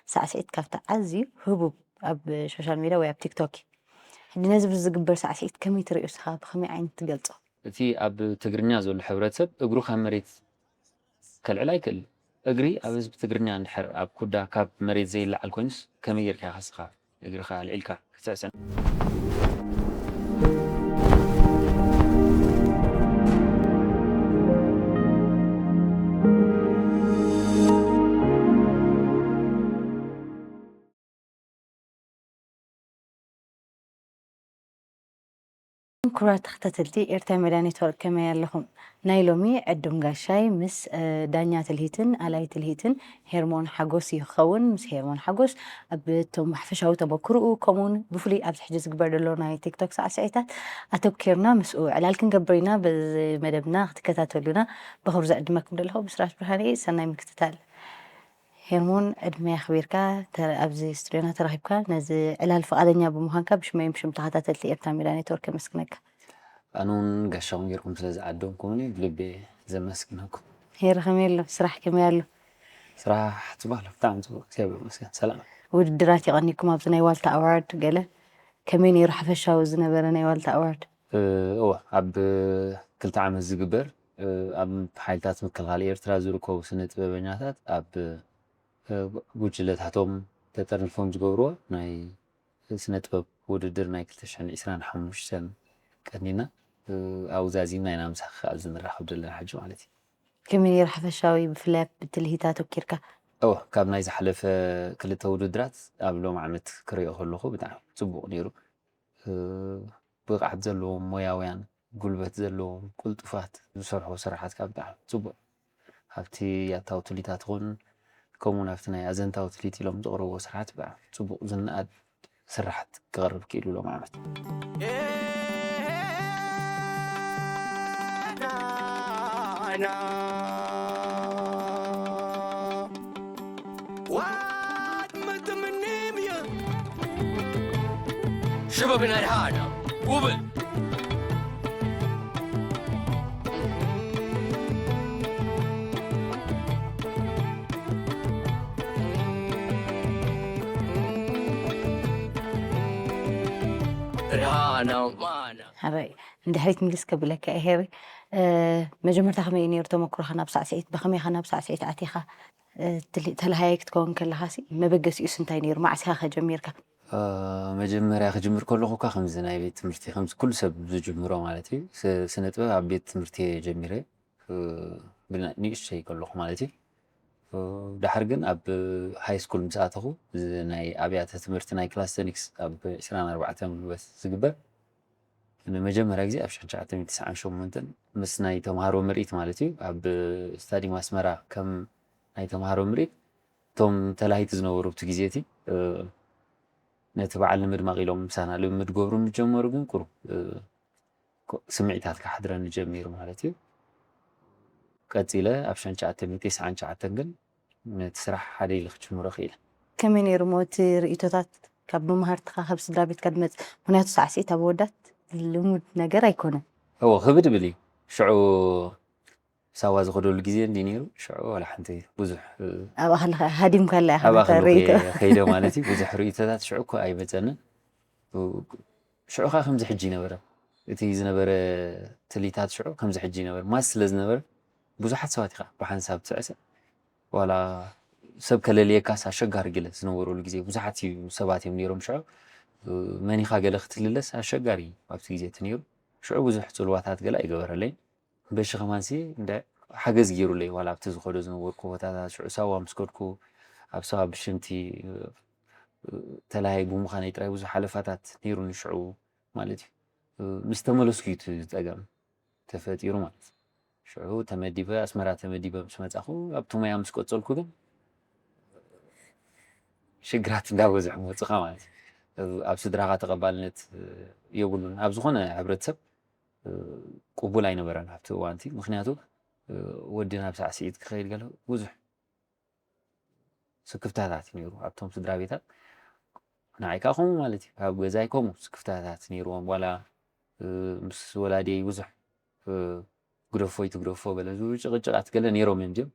ሳዕስዒት ካብቲ ኣዝዩ ህቡብ ኣብ ሶሻል ሚድያ ወይ ኣብ ቲክቶክ እዩ። ሕጂ ነዚ ዝግበር ሳዕስዒት ከመይ ትርእዮ ንስኻ? ብኸመይ ዓይነት ትገልጾ? እቲ ኣብ ትግርኛ ዘሎ ሕብረተሰብ እግሩ ካብ መሬት ከልዕል ኣይክእል። እግሪ ኣብ ህዝቢ ትግርኛ እንድሕር ኣብ ኩዳ ካብ መሬት ዘይለዓል ኮይኑስ ከመይ ጌርካ ኢኻ ንስኻ እግርኻ ኣልዒልካ ክትስዕስዕ? ክቡራት ተኸታተልቲ ኤርትራ ሜድያ ኔትወርክ፣ ከመይ ኣለኹም? ናይ ሎሚ ዕዱም ጋሻይ ምስ፣ እ፣ ዳኛ ትልሂትን ኣላይ ትልሂትን ሄርሞን ሓጎስ እዩ ክኸውን። ምስ ሄርሞን ሓጎስ ኣብ እቶም ሓፈሻዊ ተመክርኡ፣ ከምኡውን ብፍሉይ ኣብዚ ሕጂ ዝግበር ዘሎ ናይ ቲክቶክ ሳዕስዒታት ኣተኩርና ምስኡ ዕላል ክንገብር ኢና። በዚ መደብና ክትከታተሉና ብኽብሪ ዝዕድመኩም ዘለኹ ብስራት ብርሃነ እየ። ሰናይ ምክትታል። ሄርሞን፣ ዕድመ ኣኽቢርካ ተ-፣ ኣብዚ ስቱድዮና ተረኺብካ ነዚ ዕላል ፍቓደኛ ብምዃንካ ብሽመይን ብሽም ተኸታተልቲ ኤርትራ ሜድያ ኔትወርክ የመስግነካ። ኣነ እውን ጋሻኹም ጌርኩም ስለ ዝዓደምኩምኒ ብልቢ ዘመስግነኩም። ሄሪ፣ ከመይ ኣሎ ስራሕ? ከመይ ኣሎ? ስራሕ ጽቡቕ ኣሎ፣ ብጣዕሚ ጽቡቕ፣ እግዚኣብሔር ይመስገን፣ ሰላም። ውድድራት የቐኒኩም ኣብዚ ናይ ዋልታ ኣዋርድ ገለ? ከመይ ነይሩ ሓፈሻዊ ዝነበረ ናይ ዋልታ ኣዋርድ? እ፣ እወ፣ ኣብ ክልተ ዓመት ዝግበር፣ እ፣ ኣብ ሓይልታት ምክልኻል ኤርትራ ዝርከቡ ስነ ጥበበኛታት ኣብ፣ እ፣ ጉጅለታቶም ተጠርኒፎም ዝገብርዎ ናይ ስነ ጥበብ ውድድር ናይ ክልተ ሽሕን ዕስራን ሓሙሽተን ቀኒና፣ እ፣ ኣብኡ ዛዚምና ኢና ምሳኺ ኣብዚ ንራኸብ ዘለና ሕጂ ማለት እዩ። ከመይ ነይሩ ሓፈሻዊ፣ ብፍላይ ኣብ ትልሂት ኣተኪርካ? እወ፣ ካብ ናይ ዝሓለፈ ክልተ ውድድራት ኣብ ሎም ዓመት ክሪኦ ከለኹ ብጣዕሚ ጽቡቕ ነይሩ። እ፣ ብቕዓት ዘለዎም ሞያውያን፣ ጉልበት ዘለዎም፣ ቅልጡፋት ዝሰርሕዎ ስራሓት ካብ ብጣዕሚ ጽቡቕ። ኣብቲ ያታዊ ትልሂታት ይኹን፣ ከምኡውን ኣብቲ ናይ ኣዘንታዊ ትልሂት ኢሎም ዘቕረብዎ ስራሓት ብጣዕሚ ጽቡቕ ዝነኣድ ስራሓት ክቐርብ ክኢሉ ሎም ዓመት። ሽበብና ድሃና ውብል። ርሃና ማና። ሓራይ፣ ንድሕሪት ምልስ ከብለካ እየ፣ ሄሪ። እ፣ መጀመርታ ከመይ እዩ ነይሩ ተመክሮኻ ናብ ሳዕስዒት? ብኸመይ ኢኻ ናብ ሳዕስዒት ኣቲኻ? እ፣ ትል-፣ ተላሃያይ ክትከውን ከለኻሲ መበገሲኡስ እንታይ ነይሩ? መዓስ ኢኻ ከጀሚርካ? እ፣ መጀመርያ ክጅምር ከለኹ እኳ ከምዚ ናይ ቤት ትምህርቲ፣ ከምዚ ኩሉ ሰብ ዝጅምሮ ማለት እዩ። ስ-፣ ስነ ጥበብ ኣብ ቤት ትምህርቲ እየ ጀሚረ። እ፣ ብና-፣ ንእሽተይ ከለኹ ማለት እዩ። እ፣ ድሓር ግን ኣብ ሃይ ስኩል ምስ ኣተኹ፣ እዚ ናይ ኣብያተ ትምህርቲ ናይ ክላስተኒክስ ኣብ ዕስራን ኣርባዕተን ጉልበት ዝግበር፣ ንመጀመርያ ግዜ ኣብ ሽሕን ትሽዓተ ሚእትን ተስዓን ሸሞንተን ምስ ናይ ተምሃሮ ምርኢት ማለት እዩ፣ ኣብ ስታዲየም ኣስመራ ከም ናይ ተምሃሮ ምርኢት፣ እቶም ተላሂቲ ዝነበሩ ኣብቲ ግዜ እቲ፣ እ፣ ነቲ በዓል ንምድማቕ ኢሎም ምሳና ልምምድ ክገብሩ ምስ ጀመሩ ግን ቁሩብ፣ እ፣ ኮ-፣ ስምዒታት ክሓድረኒ ጀሚሩ ማለት እዩ። ቀጺለ ኣብ ሽሕን ትሽዓተ ሚእትን ተስዓን ትሽዓተን ግን ነቲ ስራሕ ሓደ ኢለ ክጅምሮ ክኢለ። ከመይ ነይሩ እሞ እቲ ርእይቶታት ካብ መማህርትኻ፣ ካብ ስድራ ቤትካ ዝመጽእ? ምኽንያቱ ሳዕስዒት ኣብ ኣወዳት ልሙድ ነገር ኣይኮነን። እወ፣ ክብድ ብል እዩ። ሽዑ ሳዋ ዝኸደሉ ግዜ እንዲ ነይሩ፣ ሽዑ ዋላ ሓንቲ ብዙሕ፣ እ፣ ኣብኣ ከለኻ ሃዲምካላ ኢኻ ኣብኣ ነታ ከለኹ ርእይቶ። እየ ከይደ ማለት እዩ። ብዙሕ ርእይቶታት ሽዑ እኮ ኣይመጸንን። ሽዑ ኸኣ ከምዚ ሕጂ ይነበረ። እቲ ዝነበረ ትልሂታት ሽዑ ከምዚ ሕጂ ይነበረ። ማስ ስለ ዝነበረ ብዙሓት ሰባት ኢኻ ብሓንሳብ ትስዕስዕ። ዋላ ሰብ ከለልየካስ ኣሸጋሪ ገለ ዝነበረሉ ግዜ ብዙሓት እዩ፣ ሰባት እዮም ነይሮም ሽዑ። መን ኢኻ ገለ ክትልለስ ኣሸጋሪ እዩ ኣብቲ ግዜ እቲ ነይሩ። ሽዑ ብዙሕ ጽልዋታት ገለ ኣይገበረለይን። በሺ ከማንሲ እንደ ሓገዝ ገይሩለይ፣ ዋላ ኣብቲ ዝኸዶ ዝነበርኩ ቦታታት ሽዑ ሳዋ ምስ ከድኩ፣ ኣብ ሳዋ ብሽንቲ፣ እ፣ ተላሃይ ብምዃነይ ጥራይ ብዙሕ ሓለፋታት ነይሩኒ ሽዑ ማለት እዩ። እ፣ ምስ ተመለስኩ እዩ እቲ ጸገም ተፈጢሩ ማለት እዩ። ሽዑ ተመዲበ፣ ኣስመራ ተመዲበ ምስ መጻኹ፣ ኣብቲ ሞያ ምስ ቀጸልኩ ግን ሽግራት እንዳበዝሑ መጹኻ ማለት እዩ። እ፣ ኣብ ስድራኻ ተቐባልነት፣ እ፣ የብሉን። ኣብ ዝኾነ ሕብረተሰብ፣ እ፣ ቅቡል ኣይነበረን ኣብቲ እዋን እቲ። ምኽንያቱ፣ እ፣ ወዲ ናብ ሳዕስዒት ክኸይድ ከሎ ብዙሕ ስክፍታታት ነይሩ ኣብቶም ስድራ ቤታት። ንዓይ ከኣ ከምኡ ማለት እዩ። ኣብ ገዛይ ከምኡ ስክፍታታት ነይርዎም። ዋላ፣ እ፣ ምስ ወላዲየይ ብዙሕ፣ እ፣ ግደፎ ይትግደፎ በለ ዝብሉ ጭቕጭቓት ገለ ነይሮም እዮም እዚኦም።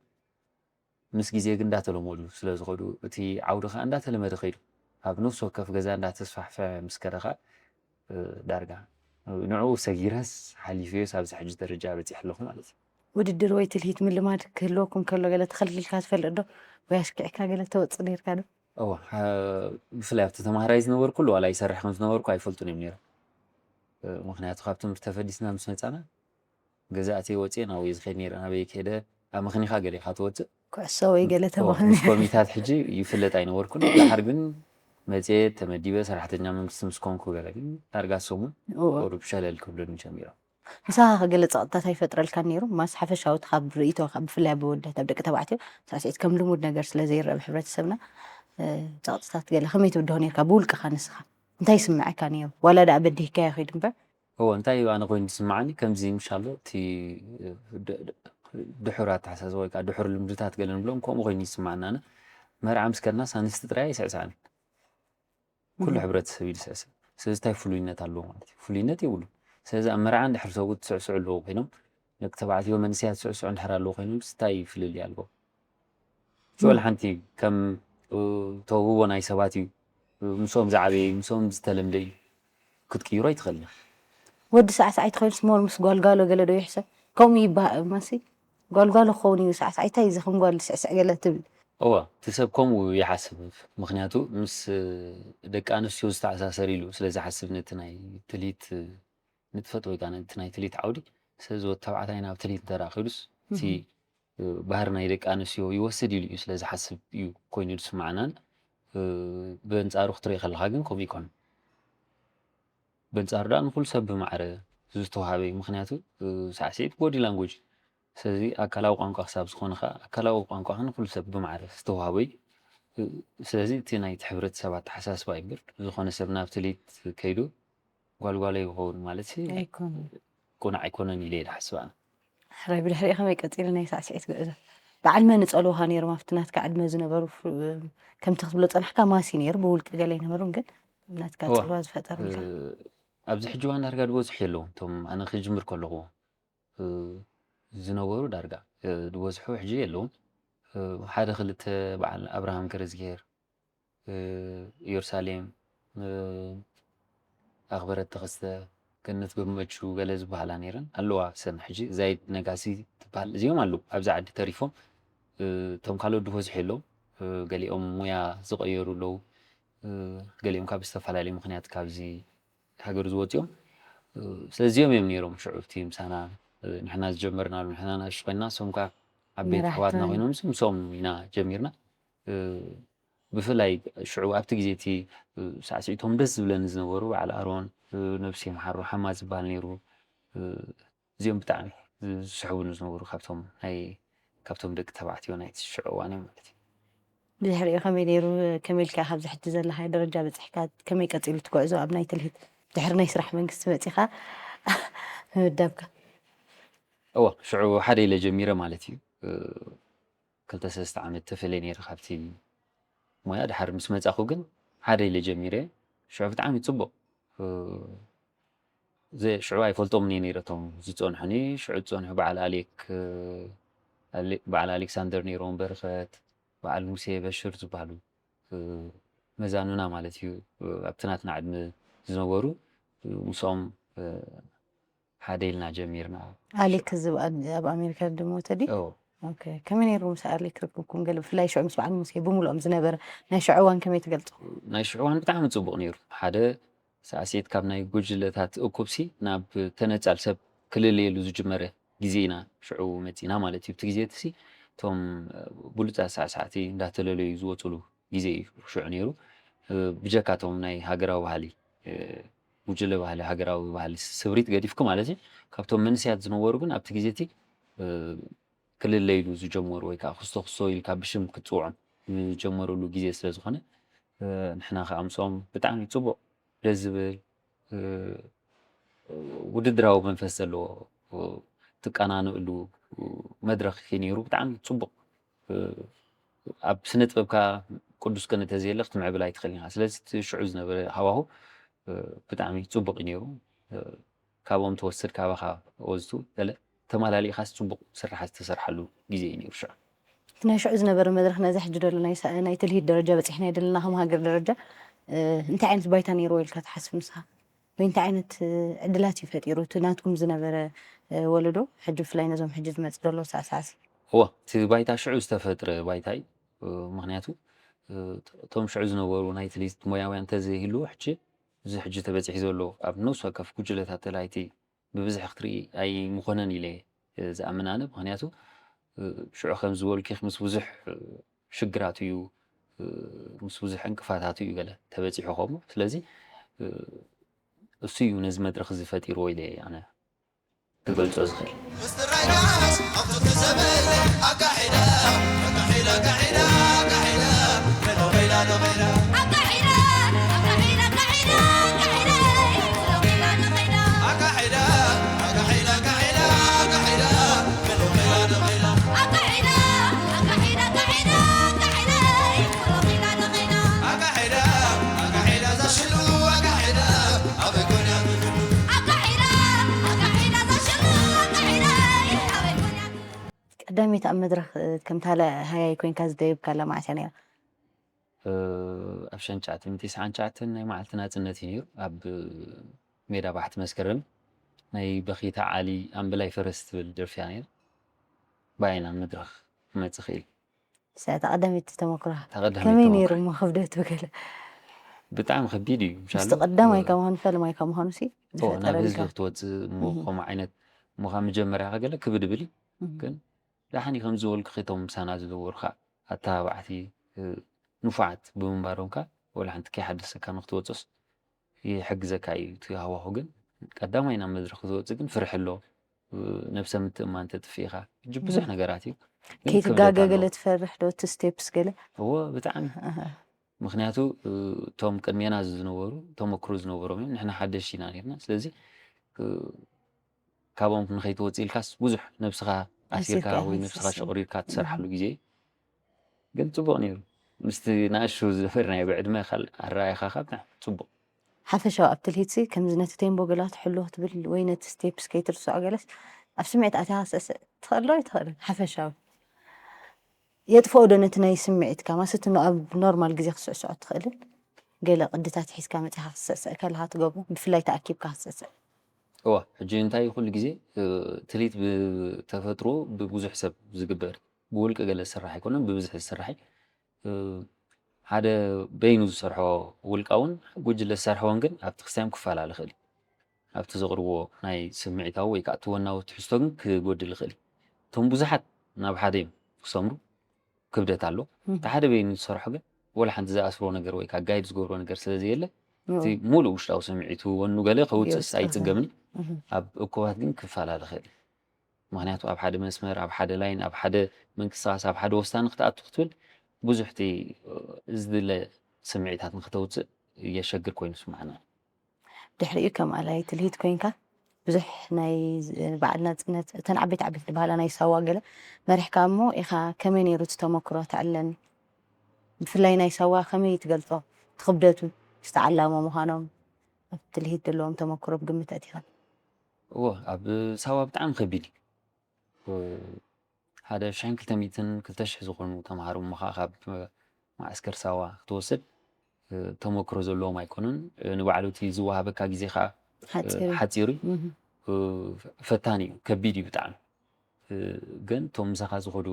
ምስ ግዜ ግን እንዳተለመዱ ስለ ዝኸዱ፣ እቲ ዓውዲ ከኣ እንዳተለመደ ከይዱ፣ ኣብ ነፍሲ ወከፍ ገዛ እንዳተስፋሕፈሐ ምስ ከደ ከኣ፣ እ፣ ዳርጋ ንዕኡ ሰጊረስ ሓሊፈዮስ ኣብዚ ሕጂ ደረጃ በጺሐ ኣለኹ ማለት እዩ። ውድድር ወይ ትልሂት ምልማድ ክህልወኩም ከሎ ገለ ተኸልኪልካ ትፈልጥ ዶ? ወይ ኣሽኪዕካ ገለ ተወጽእ ነይርካ ዶ? እወ፣ ሓ-፣ ብፍላይ ኣብቲ ተማሃራይ ዝነበርኩሉ ዋላ ይሰርሕ ከም ዝነበርኩ ኣይፈልጡን እዮም ነይሮም። እ፣ ምኽንያቱ ካብ ትምህርቲ ተፈዲስና ምስ መጻና ገዛእቲ ወፅየ ናበይ ዝኸድ ነይረ፣ ናበይ ከደ ኣብ መኽኒኻ ገለ ኢኻ ትወፅእ። ኩዕሶ ወይ ገለ እወ፣ ተባህለ ምስ ኮሚታት ሕጂ ይፍለጥ ኣይነበርኩን። ድሓር ግን መፅየ ተመዲበ ሰራሕተኛ መንግስቲ ምስ ኮንኩ ገለ ግን ዳርጋ ሰሙን ቁሩብ ሸለል ክብሉኒ ጀሚሮም። ምሳኻ ገለ ፀቕጥታት ኣይፈጥረልካን ነይሩ? ማስ ሓፈሻዊ እቲ ካብ ርእይቶ ካብ ብፍላይ ኣብ ወዳት ኣብ ደቂ ተባዕትዮ ሳዕስዒት ከም ልሙድ ነገር ስለ ዘይረአ ኣብ ሕብረተሰብና እ፣ ፀቕጥታት ገለ ከመይ ትብድሆ ነይርካ ብውልቅኻ ንስኻ? እንታይ ይስምዐካ ነይሩ? ዋላ ደኣ በዲህካዮ ኺድ እምበር እወ እንታይ እዩ ኣነ ኮይኑ ዝስምዓኒ ከምዚ ምሻሎ እቲ ድ- ድ- ድሑር ኣተሓሳስባ ወይ ከዓ ድሑር ልምድታት ገለ ንብሎም ከምኡ ኮይኑ ይስምዓኒ። ኣነ መርዓ ምስ ከድናስ ኣንስቲ ጥራይ ኣይስዕስዓን፣ ኩሉ ሕብረተሰብ እዩ ዝስዕስዕ። ስለዚ እንታይ ፍሉይነት ኣለዎ ማለት እዩ? ፍሉይነት የብሉን። ስለዚ ኣብ መርዓ እንድሕር ሰብኡት ትስዕስዑ ኣለዉ ኮይኖም ደቂ ተባዕትዮ መንእሰያት ዝስዕስዑ እንድሕር ኣለዉ ኮይኖም እንታይ ፍልልይ ኣለዎ? ሽወል ሓንቲ ከም ተውህቦ ናይ ሰባት እዩ። ምስኦም ዝዓበየ እዩ፣ ምስኦም ዝተለምደ እዩ። ክትቅይሮ ኣይትኽእልን። ወዲ ሳዕሳዒት ኮይኑ ስሞር ምስ ጓልጓሎ ገለ ዶ ይሕሰብ ከምኡ ይበሃል ማሲ ጓልጓሎ ክኸውን እዩ ሳዕሳዒታይ እዚ ከም ጓል ስዕስዕ ገለ ትብል እዋ እቲ ሰብ ከምኡ ይሓስብ። ምክንያቱ ምስ ደቂ ኣንስትዮ ዝተኣሳሰር ኢሉ ስለ ዝሓስብ ነቲ ናይ ትልሂት ንጥፈት ወይ ከዓ ነቲ ናይ ትልሂት ዓውዲ ስለዚ ወዲ ተባዕታይ ናብ ትልሂት እንተደኣ ከይዱስ እቲ ባህሪ ናይ ደቂ ኣንስትዮ ይወስድ ኢሉ እዩ ስለ ዝሓስብ እዩ ኮይኑ ዝስማዓናን ብኣንፃሩ ክትሪኦ ከለካ ግን ከምኡ ይኮን። በንጻሩ ደኣ ንኹሉ ሰብ ብማዕረ ዝተዋሃበ እዩ። ምኽንያቱ ሳዕስዒት ቦዲ ላንጉጅ እዩ። ስለዚ ኣካላዊ ቋንቋ ክሳብ ዝኾነ ኸኣ ኣካላዊ ቋንቋ ንኹሉ ሰብ ብማዕረ ዝተዋሃበ እዩ። ስለዚ እቲ ናይቲ ሕብረተሰብ ኣተሓሳስባ እዩ እምበር ዝኾነ ሰብ ናብ ትልሂት ከይዱ ጓልጓለይ ክኸውን ማለት ቁኑዕ ኣይኮነን ኢለ እየ ዝሓስብ ኣነ። ሕራይ ብድሕሪኡ ከመይ ቀጺሉ ናይ ሳዕስዒት ጉዕዞ? በዓል መን ይጸልውኻ ነይሮም ኣብቲ ናትካ ዕድመ ዝነበሩ ከምቲ ክትብሎ ጸናሕካ ማሲ ነይሩ ብውልቂ ገለ ኣይነበሩን ግን ናትካ ጽልዋ ዝፈጠሩልካ? ኣብዚ ሕጂ እዋን ዳርጋ ዝበዝሑ የለውን እቶም ኣነ ክጅምር ከለኹ ዝነበሩ ዳርጋ ዝበዝሑ ሕጂ የለውን። ሓደ ክልተ በዓል ኣብርሃም ገረዝግሄር ኢየሩሳሌም ኣኽበረት ተኸስተ ገነት በመቹ ገለ ዝበሃላ ነይረን ኣለዋ ሰን ሕጂ ዛይድ ነጋሲ ትበሃል እዚኦም ኣለዉ ኣብዚ ዓዲ ተሪፎም እቶም ካልኦት ዝበዝሑ የለዉ ገሊኦም ሙያ ዝቐየሩ ኣለዉ ገሊኦም ካብ ዝተፈላለዩ ምክንያት ካብዚ ሃገር ዝወፅኦም ስለዚኦም እዮም ነይሮም ሽዑ እቲ ምሳና ንሕና ዝጀመርናሉ ንሕና ናሽ ኮይና እሶም ከዓ ዓበይቲ ኣሕዋትና ኮይኖም ምስኦም ኢና ጀሚርና ብፍላይ ሽዑ ኣብቲ ግዜ እቲ ሳዕስዒቶም ደስ ዝብለኒ ዝነበሩ በዓል ኣሮን ነብሲ ይምሓሮ ሓማ ዝበሃል ነይሩ እዚኦም ብጣዕሚ ዝስሕቡኒ ዝነበሩ ካብቶም ናይ ካብቶም ደቂ ተባዕትዮ ናይቲ ሽዑ እዋን እዮም ማለት እዩ። ድሕሪኡ ከመይ ነይሩ? ከመይ ኢልካ ካብዚ ሕጂ ዘለኻዮ ደረጃ በፂሕካ? ከመይ ቀፂሉ እቲ ጉዕዞ ኣብ ናይ ትልሂት ድሕሪ ናይ ስራሕ መንግስቲ መፂኻ ምምዳብካ? እወ ሽዑ ሓደ ኢለ ጀሚረ ማለት እዩ። ክልተ ሰለስተ ዓመት ተፈልየ ነይረ ካብቲ ሞያ ድሓር ምስ መጻኹ ግን ሓደ ኢለ ጀሚረ ሽዑ ብጣዕሚ ጽቡቕ ሽዑ ኣይፈልጦምን እየ ነይረ እቶም ዝጸንሑኒ ሽዑ ዝጸንሑ በዓል ኣሌክ በዓል ኣሌክሳንደር ነይሮም በርኸት በዓል ሙሴ በሽር ዝበሃሉ መዛኑና ማለት እዩ ኣብቲ ናትና ዕድመ ዝነበሩ ምስኦም ሓደ ኢልና ጀሚርና። ኣሌክ እዚ ኣብ ኣሜሪካ ድሞተ ድዩ? ከመይ ነይሩ ምስ ኣሌክ ርክብኩም ገለ ብፍላይ ሽዑ ምስ በዓል ሙሴ ብምልኦም ዝነበረ ናይ ሽዑ እዋን ከመይ ትገልፆ? ናይ ሽዑ እዋን ብጣዕሚ ፅቡቕ ነይሩ። ሓደ ሳዕስዒት ካብ ናይ ጉጅለታት እኩብሲ ናብ ተነፃል ሰብ ክልለየሉ ዝጅመረ ግዜ ኢና ሽዑ መፂና ማለት እዩ። እቲ ግዜ እቲ እቶም ብሉፃት ሳዕሳዕቲ እንዳተለለዩ ዝወፅሉ ግዜ እዩ ሽዑ ነይሩ። ብጀካ እቶም ናይ ሃገራዊ ባህሊ ጉጅለ ባህሊ ሃገራዊ ባህሊ ስብሪት ገዲፍኩ ማለት እዩ። ካብቶም መንስያት ዝነበሩ ግን ኣብቲ ግዜ እቲ ክልለ ኢሉ ዝጀመሩ ወይ ከዓ ክስቶ ክስቶ ኢልካ ብሽም ክትፅውዖም ዝጀመሩሉ ግዜ ስለ ዝኾነ ንሕና ከዓ ምስኦም ብጣዕሚ ፅቡቕ ደስ ዝብል ውድድራዊ መንፈስ ዘለዎ ትቀናንእሉ መድረኽ እዩ ነይሩ። ብጣዕሚ ፅቡቕ ኣብ ስነ ጥበብካ ቅዱስ ቅነ ተዘየለ ክትምዕብል ኣይትኽእልን ኢኻ። ስለዚ እቲ ሽዑ ዝነበረ ሃዋሁ ብጣዕሚ ፅቡቕ እዩ ነይሩ። ካብኦም ትወስድ ካባኻ ወዝቱ ገለ ተማላሊእኻስ ፅቡቕ ስራሓት ዝተሰርሓሉ ግዜ እዩ ነይሩ ሽዑ። እቲ ናይ ሽዑ ዝነበረ መድረኽ ነዚ ሕጂ ደሎ ናይ ሳ- ናይ ትልሂት ደረጃ በፂሕና ደለና ከም ሃገር ደረጃ እ፣ እንታይ ዓይነት ባይታ ነይርዎ ኢልካ ትሓስብ ንስኻ? ወይ እንታይ ዓይነት እ፣ ዕድላት እዩ ፈጢሩ እቲ ናትኩም ዝነበረ እ፣ ወለዶ ሕጂ ብፍላይ ነዞም ሕጂ ዝመፅ ዘሎ ሳዕሳዕሲ? እወ እቲ ባይታ ሽዑ ዝተፈጥረ ባይታ እዩ። ምክንያቱ እቶም ሽዑ ዝነበሩ ናይ ትልሂት ሞያውያን እንተዘይህልዉ ሕጂ እዚ ሕጂ ተበፂሑ ዘሎ ኣብ ነፍሲ ወከፍ ጉጅለታት ተላይቲ ብብዝሒ ክትርኢ ኣይምኾነን ኢለ ዝኣምን ኣነ። ምክንያቱ ሽዑ ከም ዝበልኪ ምስ ብዙሕ ሽግራት እዩ ምስ ብዙሕ ዕንቅፋታት እዩ ገለ ተበፂሑ ከምኡ። ስለዚ እሱ እዩ ነዚ መድረክ እዚ ፈጢርዎ ኢለ ኣነ ክገልጾ ዝኽእል። ቀዳመይቲ ኣብ መድረኽ ከምታ ሃያይ ኮይንካ ዝደየብካላ መዓስ እያ ነይራ? ኣብ ሸንጫትን ትስዓን ትሽዓተን ናይ መዓልቲ ናፅነት እዩ ነይሩ። ኣብ ሜዳ ባሕቲ መስከረም ናይ በኺታ ዓሊ ኣምበላይ ፈረስ ትብል ደርፊ እያ ነይራ። ብኣይ ናብ መድረኽ ክመፅእ ክእል። እታ ቀዳመይቲ ተመክሮ ከመይ ነይሩ? እሞ ክብደቱ ገለ ብጣዕሚ ከቢድ እዩ። ምስቲ ቀዳማይካ ምዃኑ ፈለማይካ ምዃኑ ሲ ናብ ህዝቢ ክትወፅእ እሞ ከምኡ ዓይነት እሞ ካብ መጀመርያ ከገለ ክብድብል እዩ። ግን ዳሕኒ ከም ዝበልኩ ቶም ምሳና ዝነበሩ ከዓ ኣተባባዕቲ ንፉዓት ብምንባሮም ከዓ ወላ ሓንቲ ከይሓደሰካ ንክትወፅስ ይሕግዘካ እዩ እቲ ሃዋሁ። ግን ቀዳማይ ናብ መድረክ ክትወፅእ ግን ፍርሒ ኣሎ። ነብሰ ምትእማን ተጥፍኢኻ ሕጂ ብዙሕ ነገራት እዩ። ከይትጋገ ገለ ትፈርሕ ዶ? እቲ ስቴፕስ ገለ እዎ ብጣዕሚ ምክንያቱ እቶም ቅድሜና ዝነበሩ ተመክሮ ዝነበሮም እዮም። ንሕና ሓደሽቲ ኢና ነርና። ስለዚ ካብኦም ንኸይትወፅእ ኢልካስ ብዙሕ ነብስኻ ኣሲርካ ወይ ነብስኻ ሸቑሪርካ ትሰርሓሉ ግዜ እዩ። ግን ፅቡቕ ነይሩ። ምስቲ ንኣሽቱ ዝነበርናዮ ብዕድመ ኣረኣእያኻ ካብ ፅቡቕ ሓፈሻዊ ኣብ ትልሂትሲ ከምዚ ነቲ ቴምቦ ገላ ትሕሎ ክትብል ወይ ነቲ ስቴፕስ ከይትርስዖ ገለስ ኣብ ስምዒት ኣትያ ክትስዕስዕ ትኽእል ዶ ኣይትኽእልን? ሓፈሻዊ የጥፍኦ ዶ ነቲ ናይ ስምዒትካ ማስት ኖ ኣብ ኖርማል ግዜ ክትስዕስዖ ትኽእልን? ገለ ቅድታት ሒዝካ መፂኻ ክትስዕስዕ ከለኻ ትገብሮ ብፍላይ ተኣኪብካ ክትስዕስዕ እዋ ሕጂ እንታይ ኩሉ ግዜ ትልሂት ብተፈጥሮ ብብዙሕ ሰብ ዝግበር ብውልቂ ገለ ዝስራሕ ኣይኮነን ብብዝሒ ዝስራሕ ሓደ በይኑ ዝሰርሖ ውልቃውን ጉጅለ ዝሰርሐውን ግን ኣብቲ ክስታዮም ክፈላለ ይኽእል እዩ። ኣብቲ ዘቕርብዎ ናይ ስምዒታዊ ወይ ከዓ እቲ ወናዊ ትሕዝቶ ግን ክጎድል ይኽእል እዩ። እቶም ብዙሓት ናብ ሓደ እዮም ክሰምሩ ክብደት ኣሎ። እቲ ሓደ በይኑ ዝሰርሖ ግን ወላ ሓንቲ ዝኣስሮ ነገር ወይ ከዓ ጋይድ ዝገብሮ ነገር ስለ ዘየለ እቲ ሙሉእ ውሽጣዊ ስምዒቱ ወኑ ገለ ከውፅእስ ኣይፅገምን። ኣብ እኮባት ግን ክፈላለ ይኽእል እዩ። ምክንያቱ ኣብ ሓደ መስመር ኣብ ሓደ ላይን ኣብ ሓደ ምንቅስቃስ ኣብ ሓደ ወሳኒ ክትኣቱ ክትብል ብዙሕ እቲ ዝድለ ስምዒታት ንክተውፅእ የሸግር ኮይኑ ስማዕና። ድሕሪኡ ከም ኣላይ ትልሂት ኮይንካ ብዙሕ ናይ በዓል ናፅነት እተን ዓበይቲ ዓበይቲ ዝበሃላ ናይ ሳዋ ገለ መሪሕካ እሞ ኢኻ ከመይ ነይሩ እቲ ተመክሮ ተዕለኒ? ብፍላይ ናይ ሳዋ ከመይ ትገልፆ? ትኽብደቱ ዝተዓላሞ ምዃኖም ኣብ ትልሂት ዘለዎም ተመክሮ ብግምት ኣእቲኻ እዎ ኣብ ሳዋ ብጣዕሚ ከቢድ እዩ። ሓደ ሽሕን ክልተ ሚእትን ክልተ ሽሕ ዝኾኑ ተምሃሮ እሞ ከዓ ካብ ማዕስከር ሳዋ ክትወስድ ተመክሮ ዘለዎም ኣይኮኑን። ንባዕሉ እቲ ዝወሃበካ ግዜ ከዓ ሓፂሩ እዩ። ፈታኒ እዩ፣ ከቢድ እዩ ብጣዕሚ። ግን እቶም ምሳኻ ዝኸዱ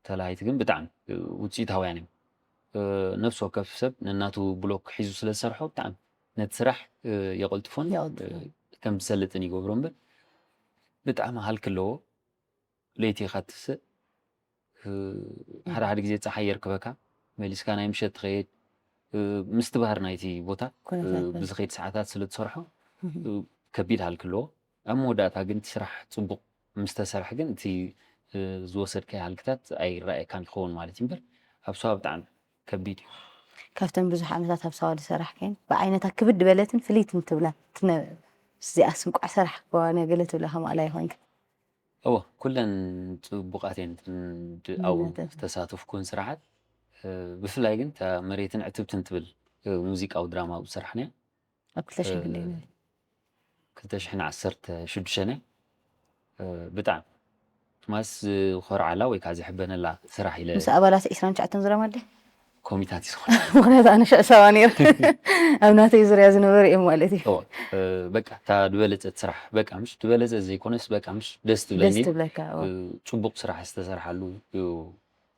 ተላሃይቲ ግን ብጣዕሚ ውፅኢታውያን እዮም። ነፍሲ ወከፍ ሰብ ነናቱ ብሎክ ሒዙ ስለ ዝሰርሖ ብጣዕሚ ነቲ ስራሕ የቐልጥፎን ከም ዝሰልጥን ይገብሮ እምበር ብጣዕሚ ሃልኪ ኣለዎ። ለይቲ ኢኻ ትስእ፣ ሓደ ሓደ ግዜ ፀሓይ የርክበካ፣ መሊስካ ናይ ምሸት ትኸይድ፣ ምስቲ ባህር ናይቲ ቦታ ብዝኸይድ ሰዓታት ስለ ትሰርሖ ከቢድ ሃልኪ ኣለዎ። ኣብ መወዳእታ ግን እቲ ስራሕ ፅቡቕ ምስ ተሰርሐ ግን እቲ ዝወሰድካዮ ሃልክታት ኣይረኣየካን ይኸውን ማለት እዩ እምበር ኣብ ሰዋ ብጣዕሚ ከቢድ እዩ። ካብተን ብዙሕ ዓመታት ኣብ ሳዋ ዝሰራሕከን ብዓይነታ ክብድ በለትን ፍልይትን ትብላ እዚኣ ስንቋዕ ሰራሕ ክዋነ ገለ ትብላ ከም ኣላይ ኮይንካ እወ ኩለን ፅቡቃት እየን ኣብኡ ዝተሳተፍኩን ስራሓት ብፍላይ ግን እታ መሬትን ዕትብትን ትብል ሙዚቃዊ ድራማ ኣብኡ ዝሰራሕናያ ኣብ ክልተ ሽሕን ክንደይ ነይሩ? ክልተ ሽሕን ዓሰርተ ሽዱሽተን እያ። ብጣዕሚ ማስ ዝኮርዓላ ወይ ከዓ ዝሕበነላ ስራሕ ኢለ ምስ ኣባላት ዕስራን ትሽዓተን ዙርያ ማደ ኮሚታት እዩ ዝኾነ። ምክንያቱ ኣነ ሽዕ ሰባ ነይረ ኣብ ናተይ ዙርያ ዝነበሩ እዮም ማለት እዩ። እወ፣ እ፣ በቃ እታ ዝበለፀት ስራሕ በቃ ምሽ ዝበለፀ ዘይኮነስ በቃ ምሽ ደስ ትብለኒ ደስ ትብለካ። እወ። እ፣ ፅቡቅ ስራሕ ዝተሰርሓሉ እዩ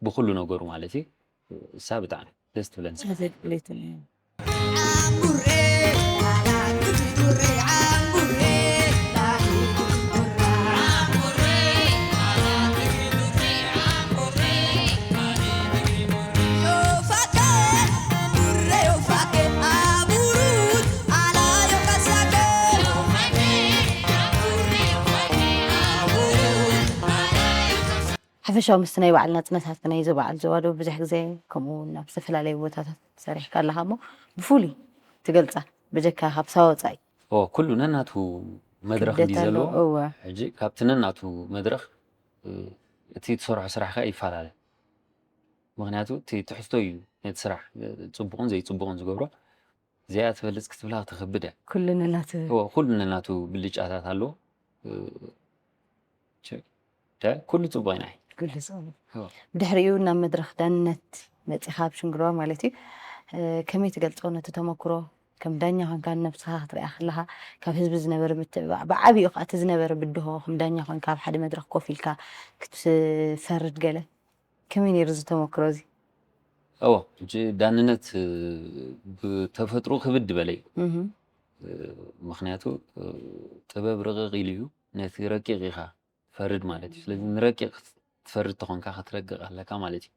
ብኩሉ ነገሩ ማለት እዩ። እሳ ብጣዕሚ ደስ ትብለኒ። ዘድልየትን እዩ። ሓፈሻዊ ምስቲ ናይ በዓል ናፅነታት ናይ እዚ በዓል ዞባ ደቡብ ብዙሕ ግዜ ከምኡ እውን ናብ ዝተፈላለዩ ቦታታት ሰሪሕካ ኣለኻ እሞ ብፍሉይ ትገልፃ በጀካ ካብ ሳወፃኢ ኦ፣ ኩሉ ነናቱ መድረኽ ክብደት እንዲ ዘለዎ ኣለዎ። እወ። ሕጂ ካብቲ ነናቱ መድረኽ እ፣ እቲ ትሰርሖ ስራሕ ከ ይፈላለ። ምክንያቱ እቲ ትሕዝቶ እዩ ነቲ ስራሕ እ፣ ፅቡቕን ዘይፅቡቕን ዝገብሮ። እዚኣ ትበልፅ ክትብላ ክትኸብድ እያ። ኩሉ ነናቱ እወ፣ ኩሉ ነናቱ ብልጫታት ኣለዎ። እ፣ ቸ- ቸ- ኩሉ ፅቡቕ ኢና። ኩሉ ሰብ እወ። ብድሕሪኡ ናብ መድረኽ ዳንነት መፂኻ ኣብ ሽንግርዋ ማለት እዩ። እ፣ ከመይ ትገልፆ ነቲ ተመክሮ? ከም ዳኛ ኮንካ ንነብስኻ ክትሪኣ ከለኻ ካብ ህዝቢ ዝነበረ ምትብባዕ ብዓብኡ ከዓ እቲ ዝነበረ ብድሆ ከም ዳኛ ኮንካ ኣብ ሓደ መድረኽ ኮፍ ኢልካ ክትፈርድ ገለ ከመይ ነይሩ እዚ ተመክሮ እዚ? እወ፣ ሕጂ ዳንነት እ፣ ብተፈጥሮ ክብድ በለ እዩ። እህ፣ እ፣ ምክንያቱ እ፣ ጥበብ ርቕቕ ኢሉ እዩ፣ ነቲ ረቂቕ ኢኻ ትፈርድ ማለት እዩ። ስለዚ ንረቂቕ ክትፈርድ ተኾንካ ክትረቅቕ ኣለካ ማለት እዩ።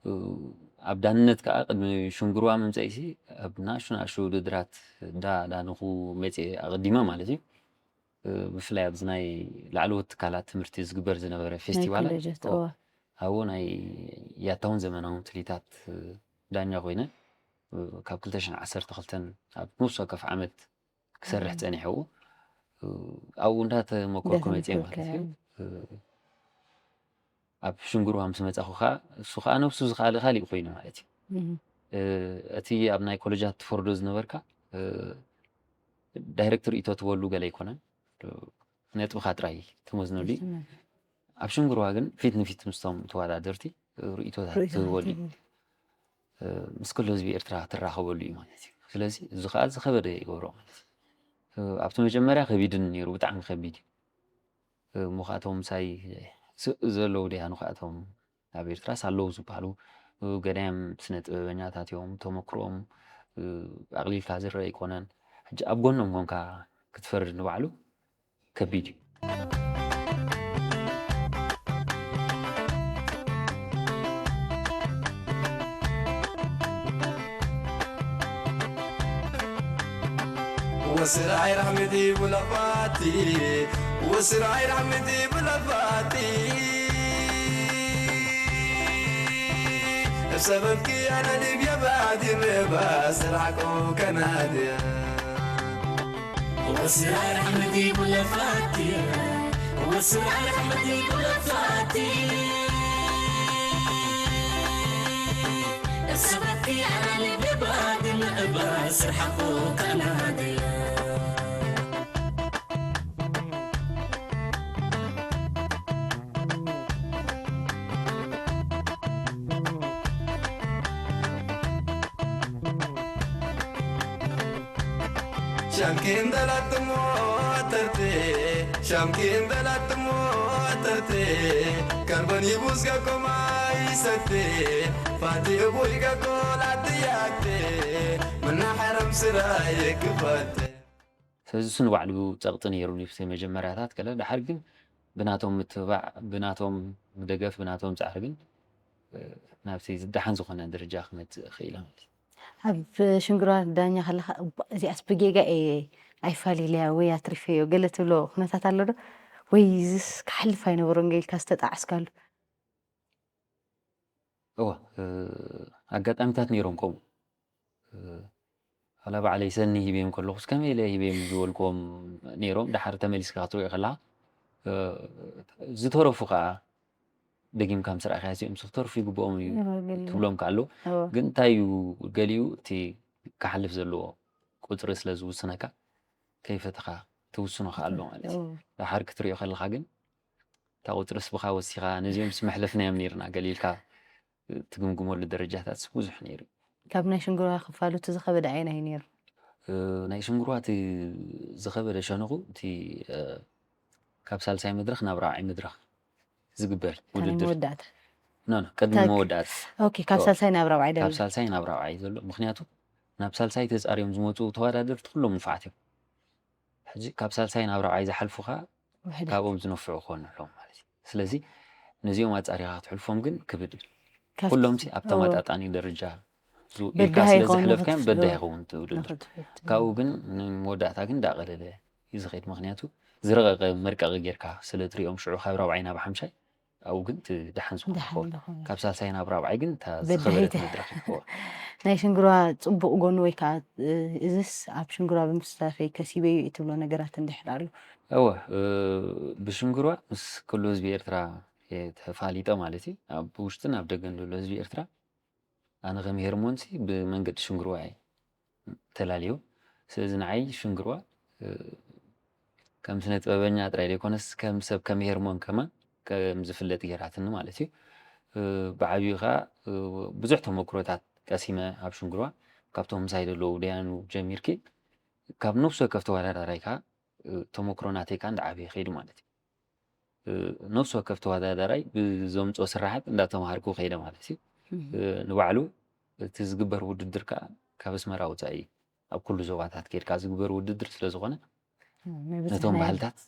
እ፣ ኣብ ዳንነት ከዓ ቅድሚ ሽንግርዋ ምምፀኢሲ ኣብ ናሹ ናሹ ውድድራት ዳ ዳንኹ መፅየ ኣቐዲመ ማለት እዩ። እ፣ ብፍላይ ኣብዚ ናይ ላዕለዎት ትካላት ትምህርቲ ዝግበር ዝነበረ ናይ ፌስቲቫላት ኮሌጃት እወ፣ እወ። ኣብኡ ናይ ያታውን ዘመናውን ትልሂታት እ፣ ዳኛ ኮይነ እ፣ ካብ ክልተ ሽሕን ዓሰርተ ክልተን ኣብ ነፍሲ ወከፍ ዓመት ክሰርሕ እም። ፀኒሐ ኣብኡ እ፣ ኣብኡ እንዳተመኮርኩ መፅየ ማለት እንዳተመኮርካ እዩ። እ፣ ኣብ ሽንግርዋ ምስ መፃኹ ከዓ እሱ ከዓ ነብሱ ዝኸኣለ ካሊእ ኮይኑ ማለት እዩ። እም። እ፣ እቲ ኣብ ናይ ኮሌጃት ትፈርዶ ዝነበርካ እ፣ ዳይሬክት ርእይቶ ትበሉ ገለ ኣይኮነን። ነጥብኻ ጥራይ ትመዝነሉ እዩ። ኣብ ሽንግርዋ ግን ፊት ንፊት ምስቶም ተወዳደርቲ ርእይቶታት ርእይቶታት ትህበሉ እዩ። ትህበሉ። እ፣ ምስ ኩሉ ህዝቢ ኤርትራ ትራኸበሉ እዩ ማለት እዩ። ስለዚ እዚ ከዓ ዝኸበደ ይገብሮ ማለት እዩ። እ፣ ኣብቲ መጀመርያ ከቢድን ነይሩ፣ ብጣዕሚ ከቢድ እዩ። እ፣ እሞ ከዓ እቶም ምሳይ ስ- ዘለዉ ደያኑ ከዓ እቶም ኣብ ኤርትራስ ኣለዉ ዝበሃሉ እ፣ ገዳይም ስነ ጥበበኛታት እዮም። ተመክሮኦም እ፣ ኣቕሊልካ ዝረአ ኣይኮነን። ሕጂ ኣብ ጎኖም ኮንካ ክትፈርድ ንባዕሉ ከቢድ እዩ። وسرعي رحمتي بلفاتي، وسرعي رحمتي بلفاتي. بسببك أنا ليبيا بعد ما بسرعك وكناديا. وسرعي رحمتي بلفاتي، وسرعي رحمتي بلفاتي. بسببك أنا ليبيا بعد ما بسرعك وكناديا. ሻምኪን በላት ሞተርቴ፣ ሻምኪን በላት ሞተርቴ፣ ከርበን ይቡዝ ገኮ ማይሰቴ፣ ፋቲ እቡይ ገኮ ላትያቴ፣ ምናሐረም ስራየ ክፈቴ። ስለዚ እሱ ንባዕሉ ጸቕጢ ነይሩ ንብቲ መጀመርያታት ገለ፣ ድሓር ግን ብናቶም ምትብባዕ፣ ብናቶም ደገፍ፣ ብናቶም ጻዕሪ ግን እ፣ ናብቲ ዝደሓን ዝኾነ ደረጃ ክመጽእ ክኢለ ማለት እዩ። ኣብ ሽንግርዋ ዳኛ ከለኻ እባ እዚኣስ ብጌጋ እየ ኣይፋሊለያ ወይ ኣትሪፈዮ ገለ ትብሎ ኩነታት ኣሎ ዶ? ወይ እዚስ ክሓልፍ ኣይነበሮን ገ ኢልካ ዝተጣዓስካሉ? እወ፣ እ፣ ኣጋጣሚታት ነይሮም ከምኡ። እ፣ ዋላ ባዕለይ ሰኒ ሂበዮም ከለኹስ ከመይ ኢለ ሂበዮም ዝበልክዎም ነይሮም። ድሓር ተመሊስካ ክትሪኦ ከለኻ፣ እ፣ ዝተረፉ ከኣ ደጊምካ ምስ ረኣኻዮ እዚኦም ክተርፉ ይግብኦም እዩ ይበል። ትብሎም ከኣ ኣለዉ። እወ። ግን እንታይ እዩ ገሊኡ እቲ ክሓልፍ ዘለዎ ቁጽሪ ስለ ዝውስነካ ከይፈተኻ ትውስኖ ከኣ ኣሎ ማለት እዩ። እወ። ድሓር ክትሪኦ ከለኻ ግን እታ ቁፅርስ ብኻ ወሲኻ፣ ነዚኦምስ መሕለፍናዮም ነይርና ገለ ኢልካ ትግምግመሉ ደረጃታትስ ብዙሕ ነይሩ። ካብ ናይ ሽንግርዋ ክፋሉ እቲ ዝኸበደ ኣየናይ እዩ ነይሩ? ናይ ሽንግርዋ እቲ ዝኸበደ ሸነኹ እቲ ካብ ሳልሳይ መድረኽ ናብ ራብዓይ መድረኽ ዝግበር ውድድር። መወዳእታ ኖ ኖ፣ ቅድሚ መወዳእታ ኦኬ። ካብ ሳልሳይ ናብ ራብዓይ ካብ ደረጃ ሳልሳይ ናብ ራብዓይ ዘሎ። ምክንያቱ ናብ ሳልሳይ ተፃርዮም ዝመፁ ተወዳደርቲ ኩሎም ንፉዓት እዮም። ሕጂ ካብ ሳልሳይ ናብ ራብዓይ ዝሓልፉ ከዓ ውሕዳት። ካብኦም ዝነፍዑ ክኾኑ ኣለዎም ማለት እዩ። ስለዚ ነዚኦም ኣፃሪኻ ክትሕልፎም ግን ክብድ እዩ። ካብ ኩሎምሲ ኣብ ተመጣጣኒ ደረጃ ዝ- ኢልካ በዳሂ ስለ ይኸውን ዘሕለፍካዮም ንኽትፍ- በዳሂ ይኸውን እቲ ውድድር። ንኽትፍት- ካብኡ ግን ንመወዳእታ ግን እንዳቐለለ እዩ ዝኸይድ። ምክንያቱ ዝረቐቐ መርቀቒ ጌርካ ስለ ትሪኦም ሽዑ ካብ ራብዓይ ናብ ሓምሻይ ኣብኡ ግን እቲ ደሓን ዝኾነ ደሓን ይኸውን። ዝኾነ። ካብ ሳልሳይ ናብ ራብዓይ ግን እታ በዳሂ ዝኸበደት ተ- መድረኽ ይኸውን። ናይ ሽንግርዋ ፅቡቕ ጎኑ ወይ ከዓ እ፣ እዝስ ኣብ ሽንግርዋ ብምስታፈይ ከሲበዩ እዩ ትብሎ ነገራት እንድሕር ኣሎ? እወ እ፣ ብሽንግርዋ ምስ ኩሉ ህዝቢ ኤርትራ እየ ተፋሊጠ ማለት እዩ። ኣብ ውሽጥን ኣብ ደገን ዘሎ ህዝቢ ኤርትራ ኣነ ከም ሄርሞንሲ ብመንገዲ ሽንግርዋ እየ ተላልዮ። ስለዚ ንዓይ ሽንግርዋ እ፣ ከም ስነ ጥበበኛ ጥራይ ዘይኮነስ ከም ሰብ ከም ሄርሞን ከማን ከም ዝፍለጥ ገይራትኒ ማለት እዩ። እ፣ ብዓብዩ ከዓ እ፣ ብዙሕ ተመክሮታት ቀሲመ ኣብ ሽንግርዋ ካብቶም ምሳይ ዘለዉ ደያኑ ጀሚርኪ ካብ ነፍሲ ወከፍ ተወዳዳራይ ከዓ እ፣ ተመክሮ ናተይ ከዓ እንዳዓበየ ከይዱ ማለት እዩ። እ፣ ነፍሲ ወከፍ ተወዳዳራይ ብዘምፅኦ ስራሓት እንዳተምሃርኩ ከይደ ማለት እዩ። እ፣ ንባዕሉ እቲ ዝግበር ውድድር ከዓ ካብ ኣስመራ ወፃኢ ኣብ ኩሉ ዞባታት ከይድካ ዝግበር ውድድር ስለ ዝኾነ ናይ ብዙሕ ነቶም ናይ ባህልታት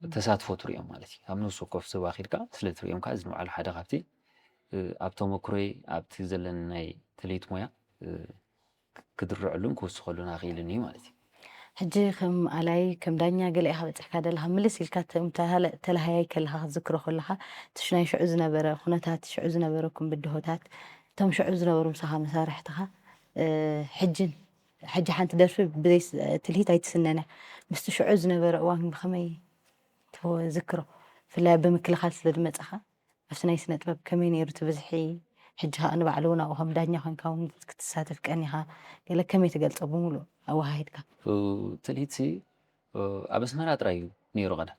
ብተሳትፎ ትሪኦም ማለት እዩ። ኣብ ነፍሲ ወከፍ ዞባ ከይድካ ስለ ትሪኦም ከዓ እዚ ንባዕሉ ሓደ ካብቲ እ፣ ኣብ ተመክሮይ ኣብቲ ዘለኒ ናይ ትልሂት ሞያ እ፣ ክድርዐሉን ክውስኸሉን ኣኽኢሉኒ እዩ ማለት እዩ። ሕጂ ከም ኣላይ ከም ዳኛ ገለ ኢኻ በፂሕካ ዘለኻ ምልስ ኢልካ እቶም ተሃለ- ተላሃያይ ከለኻ ክትዝክሮ ከለኻ እቲ ሽ- ናይ ሽዑ ዝነበረ ኩነታት ሽዑ ዝነበረኩም ብድሆታት እቶም ሽዑ ዝነበሩ ምሳኻ መሳርሕትኻ እ፣ ሕጅን ሕጂ ሓንቲ ደርፊ ብዘይ ስ- ትልሂት ኣይትስነን እያ ምስቲ ሽዑ ዝነበረ እዋን ብኸመይ ትዝክሮ ብፍላይ ኣብ ብምክልኻል ስለ ዝመፃኻ ኣብቲ ናይ ስነ ጥበብ ከመይ ነይሩ እቲ ብዝሒ ሕጂ ከዓ ንባዕሉ እውን ኣብኡ ከም ዳኛ ኮንካ እውን ክትሳተፍ ቀኒኻ ገለ ከመይ ትገልፆ ብምሉእ ኣወሃሂድካ ትልሂትሲ ኣብ ኣስመራ ጥራይ እዩ ነይሩ ቀደም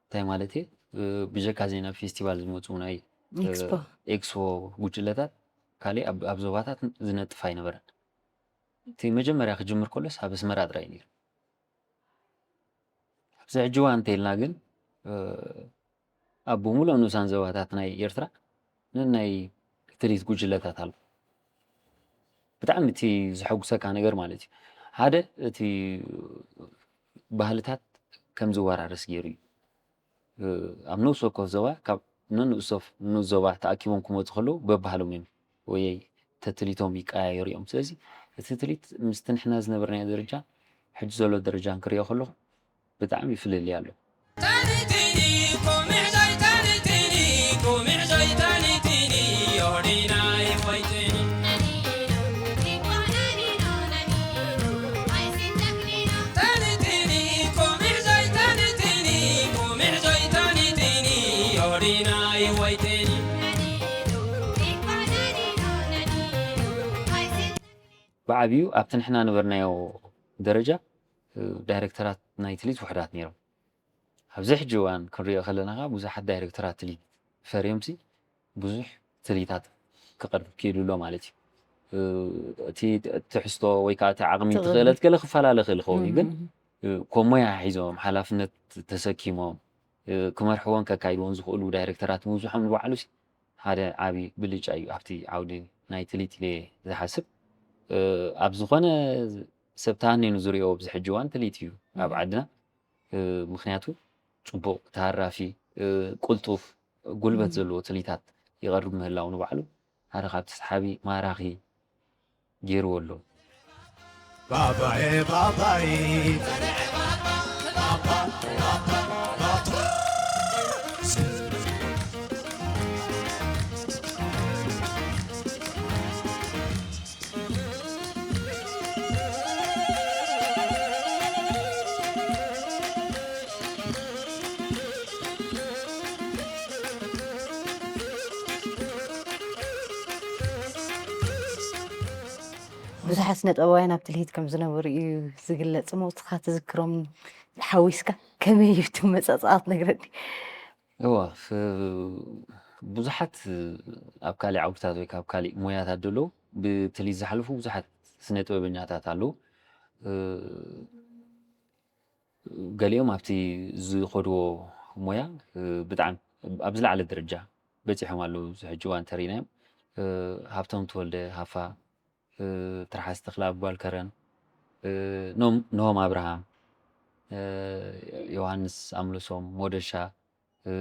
እንታይ ማለት እየ ብጀካ እዚ ናብ ፌስቲቫል ዝመፁ ናይ ኤክስፖ ኤክስፖ ጉጅለታት ካሊእ ኣብ- ኣብ ዞባታት ዝነጥፍ ኣይነበረን እቲ መጀመርያ ክጅምር ከሎስ ኣብ ኣስመራ ጥራይ እዩ ነይሩ ኣብዚ ሕጂ እዋን እንተኢልና ግን ኣብ ብምሉእ ንኡሳን ዞባታት ናይ ኤርትራ ነናይ ትርኢት ጉጅለታት ኣሎ። ብጣዕሚ እቲ ዘሐጉሰካ ነገር ማለት እዩ ሓደ እቲ ባህልታት ከም ዝወራረስ ገይሩ እዩ። ኣብ ነብሲ ወከፍ ዞባ ካብ ነንኡስ ዞባ ተኣኪቦም ክመፁ ከለዉ በባህሎም እዮም ወይ ተትሊቶም ይቀያየሩ እዮም። ስለዚ እቲ ትሊት ምስቲ ንሕና ዝነበርናዮ ደረጃ ሕጂ ዘሎ ደረጃ ንክሪኦ ከለኹ ብጣዕሚ ፍልልይ ኣሎ። ብዓብዩ ኣብቲ ንሕና ነበርናዮ ደረጃ ዳይረክተራት ናይ ትሊት ውሕዳት ነይሮም። ኣብዚ ሕጂ እዋን ክንሪኦ ከለና ከዓ ብዙሓት ዳይረክተራት ትሊት ፈርዮምሲ ብዙሕ ትሊታት ክቐርብ ክኢሉ ኣሎ ማለት እዩ። እቲ ትሕዝቶ ወይ ከዓ እቲ ዓቕሚ እቲ ክእለት ገለ ክፈላለ ክእል ይኸውን እዩ ግን ከም ሞያ ሒዞም ሓላፍነት ተሰኪሞም ክመርሕዎን ከካይድዎን ዝኽእሉ ዳይረክተራት ምብዝሖም ንባዕሉ ሓደ ዓብዪ ብልጫ እዩ ኣብቲ ዓውዲ ናይ ትሊት ኢለ ዝሓስብ። ኣብ ዝኾነ ሰብ ተሃኒኑ ዝሪኦ ኣብዚ ሕጂ እዋን ትሊት እዩ ኣብ ዓድና። ምኽንያቱ ፅቡቕ፣ ተሃራፊ፣ ቅልጡፍ፣ ጉልበት ዘለዎ ትሊታት ይቐርብ ምህላው ንባዕሉ ሓደ ካብቲ ሰሓቢ ማራኺ ገይርዎ ኣሎ። ባባየ ባባይ ብዙሓት ስነ ጥበባውያን ኣብ ትልሂት ከም ዝነበሩ እዩ ዝግለጽ እሞ እስኻ ትዝክሮም ሓዊስካ ከመይ እዩ እቲ መጻጻኣት ነግረኒ። እዋ ፍ- ብዙሓት ኣብ ካሊእ ዓውድታት ወይ ካብ ካሊእ ሞያታት ዘለዉ ብትሊት ዝሓልፉ ብዙሓት ስነ ጥበበኛታት ኣለዉ። እ፣ ገሊኦም ኣብቲ ዝኸድዎ ሞያ እ፣ ብጣዕሚ ኣብ ዝለዓለ ደረጃ በፂሖም ኣለዉ። እዚ ሕጂ እዋን እንተሪእናዮም እ፣ ሃብቶም ተወልደ ሃፋ፣ እ፣ ትርሓስ ተኽለኣብ ጓል ከረን፣ እ፣ ኖም- ኖሆም ኣብርሃም፣ እ፣ ዮሃንስ ኣምለሶም፣ ሞደሻ፣ እ፣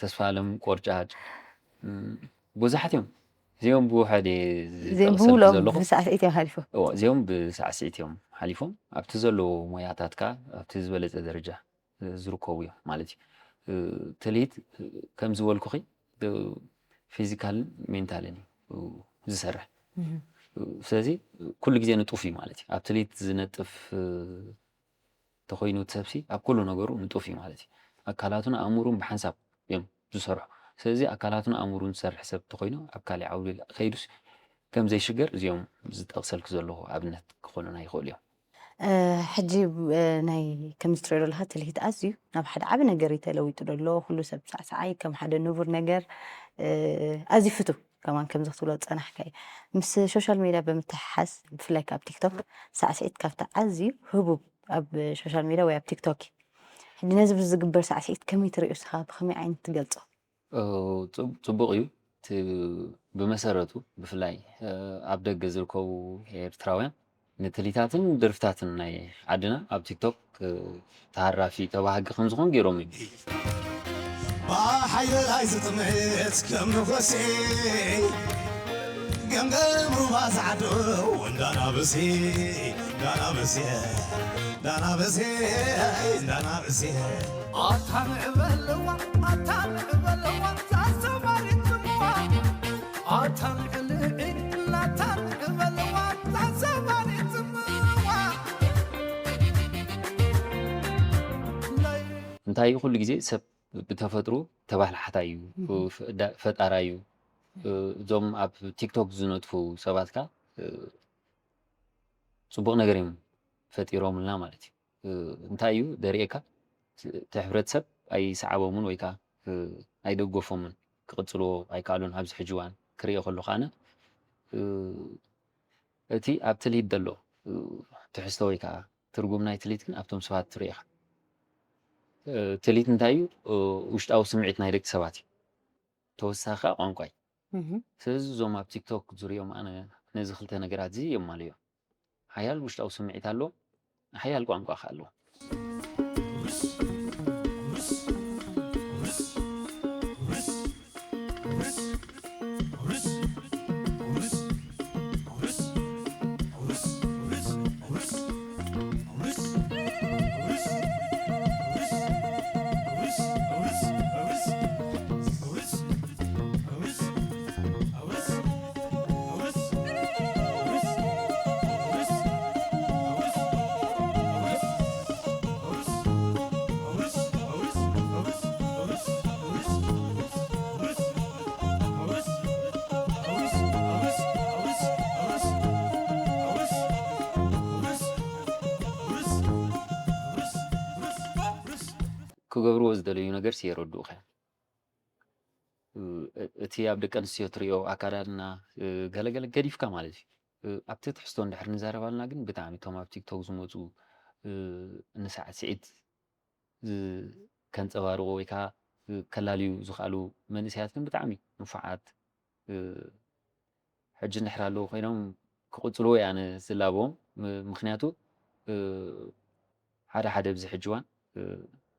ተስፋለም ቆርጫጭ፣ እ፣ ብዙሓት እዮም። እዚኦም ብውሕድ እየ እዚኦም ዝጠቕሰልኩ ብሙሉኦም ዘለኹ። ብሳዕስዒት እዮም ሓሊፎም። እዎ፣ እዚኦም ብሳዕስዒት እዮም ሓሊፎም። ኣብቲ ዘለዎ ሞያታት ከዓ ኣብቲ ዝበለፀ ደረጃ እ፣ ዝርከቡ እዮም ማለት እዩ። እ፣ ትልሂት እ፣ ከም ዝበልኩኺ እ፣ ፊዚካልን ሜንታልን እዩ እ፣ ዝሰርሕ። እ፣ ስለዚ ኩሉ ግዜ ንጡፍ እዩ ማለት እዩ። ኣብ ትልሂት ዝነጥፍ እ፣ ተኮይኑ እቲ ሰብሲ ኣብ ኩሉ ነገሩ ንጡፍ እዩ ማለት እዩ። ኣካላቱን ኣእምሩን ብሓንሳብ እዮም ዝሰርሑ። ስለዚ ኣካላቱን ኣእምሩን ዝሰርሕ ሰብ ተኮይኑ ኣብ ካሊእ ዓውዲ ከይዱስ ከም ዘይሽገር እዚኦም ዝጠቕሰልክ ዘለኹ ኣብነት ክኾኑና ይኽእሉ እዮም። እ፣ ሕጂ እ፣ ናይ ከምዚ ትሪኦ ዘለኻ ትልሂት ኣዝዩ ናብ ሓደ ዓቢ ነገር እዩ ተለዊጡ ዘሎ። ኩሉ ሰብ ሳዕሳዓይ ከም ሓደ ንቡር ነገር እ፣ ኣዝዩ ፍቱ ከማን ከምዚ ክትብሎ ዝጸናሕካ እዩ። ምስ ሶሻል ሜድያ ብምትሕሓዝ ብፍላይ ካብ ቲክቶክ ሳዕስዒት ካብቲ ኣዝዩ ህቡብ ኣብ ሶሻል ሜድያ ወይ ኣብ ቲክቶክ እዩ። ሕጂ ነዚ ዝግበር ሳዕስዒት ከመይ ትርእዮ ንስኻ? ብኸመይ ዓይነት ትገልጾ? እ፣ ጽቡ- ጽቡቕ እዩ። እቲ ብመሰረቱ ብፍላይ እ፣ ኣብ ደገ ዝርከቡ ኤርትራውያን ንትሊታትን ደርፍታትን ናይ ዓድና ኣብ ቲክቶክ እ፣ ተሃራፊ ተባሃጊ ከም ዝኾን ገይሮም እዩ። ብሓይልላይ ዝጥምት ከም ንኾሲ ገምገም ሩባ ዝዓዱ እንዳናብሲ እንዳናብሲ እንዳናብሲ እንዳናብሲ ኣታ ንዕበለዋ ኣታ ንዕበለዋ ዛዘማሪት ጽምዋ ኣታ ንዕልዒ ኣታ ንዕበለዋ ዛዘማሪት ጽምዋ እንታይ እዩ ኩሉ ግዜ ሰብ ብተፈጥሩ ተባህላሓታይ እዩ፣ ፈ- ዳ- ፈጣራይ እዩ። እዞም ኣብ ቲክቶክ ዝነጥፉ ሰባት ከ ጽቡቕ ነገር እዮም ፈጢሮምልና ማለት እዩ። እንታይ እዩ ደርእየካ? እቲ ሕብረተሰብ ኣይሰዓቦምን ወይ ከዓ ኣይደገፎምን፣ ክቕጽልዎ ኣይከኣሉን። ኣብዚ ሕጂ እዋን ክርእዮ ከለኹ ኣነ እቲ ኣብ ትልሂት ዘሎ ትሕዝቶ ወይ ከዓ ትርጉም ናይ ትልሂት ግን ኣብቶም ሰባት ትርእኻ። ትልሂት እንታይ እዩ? ውሽጣዊ ስምዒት ናይ ደቂ ሰባት እዩ። ተወሳኺ ከዓ ቋንቋ እዩ። ስለዚ እዞም ኣብ ቲክቶክ ዝሪኦም ኣነ ነዚ ክልተ ነገራት እዚ የማልዮ። ሓያል ውሽጣዊ ስምዒት ኣለዎም፣ ሓያል ቋንቋ ከዓ ኣለዎም። ክገብርዎ ዝደለዩ ነገር የረድኡኻ እዮም። እቲ ኣብ ደቂ ኣንስትዮ ትሪኦ ኣካዳድና ገለገለ ገዲፍካ ማለት እዩ። ኣብቲ ትሕዝቶ እንድሕር ንዛረባልና ግን ብጣዕሚ እቶም ኣብ ቲክቶክ ዝመፁ ንሳዕስዒት ከንፀባርቑ ወይ ከዓ ከላልዩ ዝኽኣሉ መንእሰያት ግን ብጣዕሚ ንፉዓት ሕጂ እንድሕር ኣለዉ ኮይኖም ክቕፅልዎ እየ ኣነ ዝላበዎም። ምክንያቱ ሓደ ሓደ ኣብዚ ሕጂ እዋን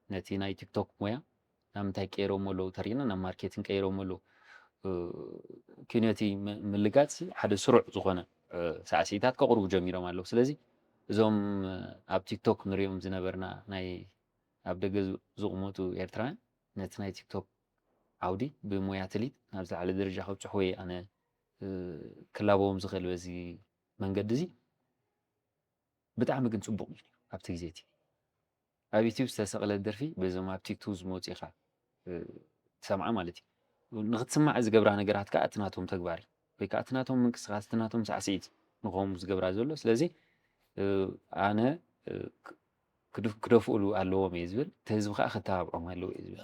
ነቲ ናይ ቲክቶክ ሞያ ናብ ምንታይ ቀይሮሞ ኣለዉ ተሪእና ናብ ማርኬቲንግ ቀይሮሞ ኣለዉ። ኪነቲ ምልጋፅ ሓደ ስሩዕ ዝኾነ ሳዕስዒታት ከቕርቡ ጀሚሮም ኣለዉ። ስለዚ እዞም ኣብ ቲክቶክ ንሪኦም ዝነበርና ናይ ኣብ ደገ ዝቕመጡ ኤርትራውያን ነቲ ናይ ቲክቶክ ዓውዲ ብሞያ ትሊት ናብ ዝለዓለ ደረጃ ከብፅሕዎ እየ ኣነ ክላበዎም ዝኽእል በዚ መንገዲ እዚ። ብጣዕሚ ግን ፅቡቕ እዩ ኣብቲ ግዜ እቲ ኣብ ዩቲብ ዝተሰቕለ ደርፊ በዞም ኣብ ቲክቶክ ዝመፁ ኢኻ ትሰምዓ ማለት እዩ። ንክትስማዕ ዝገብራ ነገራት ከዓ እቲ ናቶም ተግባር እዩ ወይ ከዓ እቲ ናቶም ምንቅስቃስ እቲ ናቶም ሳዕስዒት ንኸም ዝገብራ ዘሎ። ስለዚ ኣነ ክደፍእሉ ኣለዎም እየ ዝብል፣ እቲ ህዝቢ ከዓ ክተባብዖም ኣለዎ እየ ዝብል።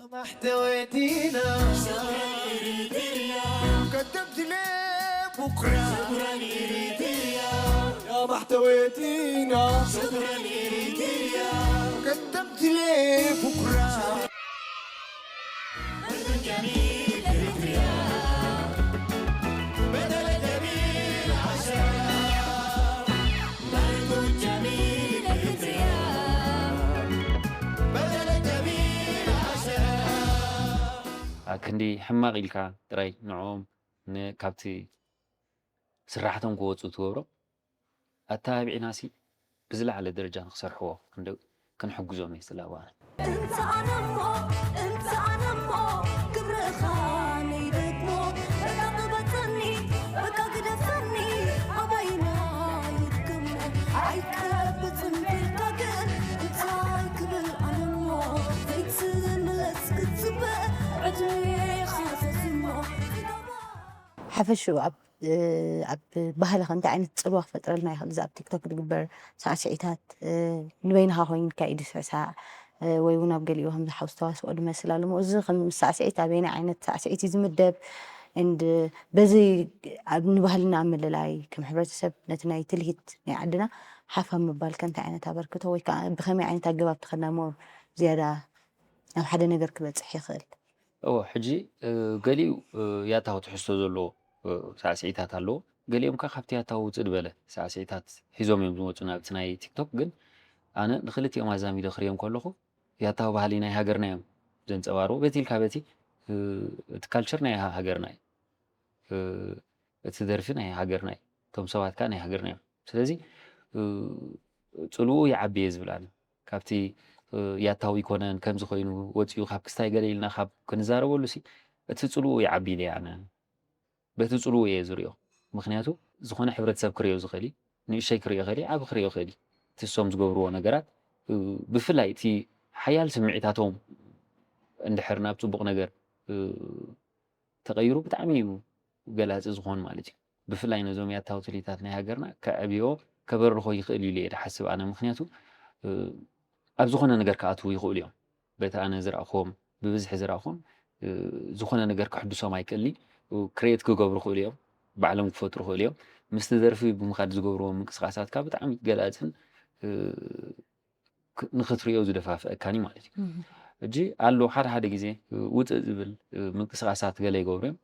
ክንዲ ሕማቕ ኢልካ ጥራይ ንዕኦም ካብቲ ስራሕቶም ክወፁ ትገብሮም ኣተባቢዕናሲ ብዝለዓለ ደረጃ ንክሰርሕዎ ክንሕግዞም እየ ዝፅላእ ኣነ። እንተ ኣነሞ እንተ ኣነሞ ግብርኻ ነይደግሞ በቃ ቅበፀኒ በቃ ግደፈኒ ኣባይና ይድግሞ ኣይቀብፅን ቢልካ ግን እንታይ ክብል ኣነሞ ዘይትምለስ ክትፅበ ዕድሜኻ ዘዝሞ ሓፈሽኡ ኣብ ኣብ ባህልኻ እንታይ ዓይነት ፅልዋ ክፈጥረልና ይኽእል? እዚ ኣብ ቲክቶክ ዝግበር ሳዕስዒታት ንበይንኻ ኮይንካ እዩ ዝስዕሳዕ ወይ እውን ኣብ ገሊኡ ከም ዝሓውስ ተዋስኦ ዝመስል ኣሎ። እዚ ከም ሳዕስዒት ኣበየናይ ዓይነት ሳዕስዒት እዩ ዝምደብ? And በዚ ንባህልና ኣብ ምልላይ ከም ሕብረተሰብ ነቲ ናይ ትልሂት ናይ ዓድና ሓፍ ኣብ ምባል ከ እንታይ ዓይነት ኣበርክቶ ወይ ከዓ ብኸመይ ዓይነት ኣገባብ ተኸድናሞ ዝያዳ ናብ ሓደ ነገር ክበፅሕ ይኽእል? እወ፣ ሕጂ ገሊኡ ያታዊ ትሕዝቶ ዘለዎ ሳዕስዒታት ኣለዎ። ገሊኦም ከ ካብቲ ያታዊ ውፅእ ዝበለ ሳዕስዒታት ሒዞም እዮም ዝመፁ ናብቲ ናይ ቲክቶክ። ግን ኣነ ንክልቲኦም ኣዛሚደ ክሪኦም ከለኹ ያታዊ ባህሊ ናይ ሃገርና እዮም ዘንፀባርቑ። በቲ ኢልካ በቲ እቲ ካልቸር ናይ ሃገርና እዩ። እቲ ደርፊ ናይ ሃገርና እዩ። እቶም ሰባት ከኣ ናይ ሃገርና እዮም። ስለዚ ፅልኡ ይዓቢ እየ ዝብል ኣነ። ካብቲ ያታዊ ኣይኮነን ከምዚ ኮይኑ ወፂኡ ካብ ክስታይ ገለ ኢልና ካብ ክንዛረበሉ ሲ እቲ ፅልኡ ይዓቢ ኢለ ኣነ። በቲ ፅልኡ እየ ዝሪኦ። ምክንያቱ ዝኾነ ሕብረተሰብ ክሪኦ ዝኽእል እዩ። ንእሸይ ክሪኦ ይኽእል እዩ፣ ዓቢ ክሪኦ ይኽእል እዩ። እቲ እሶም ዝገብርዎ ነገራት ብፍላይ እቲ ሓያል ስምዒታቶም እንድሕር ናብ ፅቡቕ ነገር ተቐይሩ ብጣዕሚ እዩ ገላፂ ዝኾን ማለት እዩ። ብፍላይ ነዞም ያታዊ ትልሂታት ናይ ሃገርና ከዕብዮ ከበርኾ ይኽእል ኢሉ እየ ዝሓስብ ኣነ። ምክንያቱ ኣብ ዝኾነ ነገር ክኣትዉ ይኽእሉ እዮም። በቲ ኣነ ዝረእኹዎም ብብዝሒ ዝረእኹዎም ዝኾነ ነገር ክሕድሶም ኣይክእልኒ። ክሬት ክገብሩ ይኽእሉ እዮም፣ ባዕሎም ክፈጥሩ ይኽእሉ እዮም። ምስቲ ደርፊ ብምኻድ ዝገብርዎም ምንቅስቃሳት ከዓ ብጣዕሚ ገላፅን ንኽትሪኦ ዝደፋፍአካን እዩ ማለት እዩ። ሕጂ ኣሎ ሓደ ሓደ ግዜ ውፅእ ዝብል ምንቅስቃሳት ገለ ይገብሩ እዮም።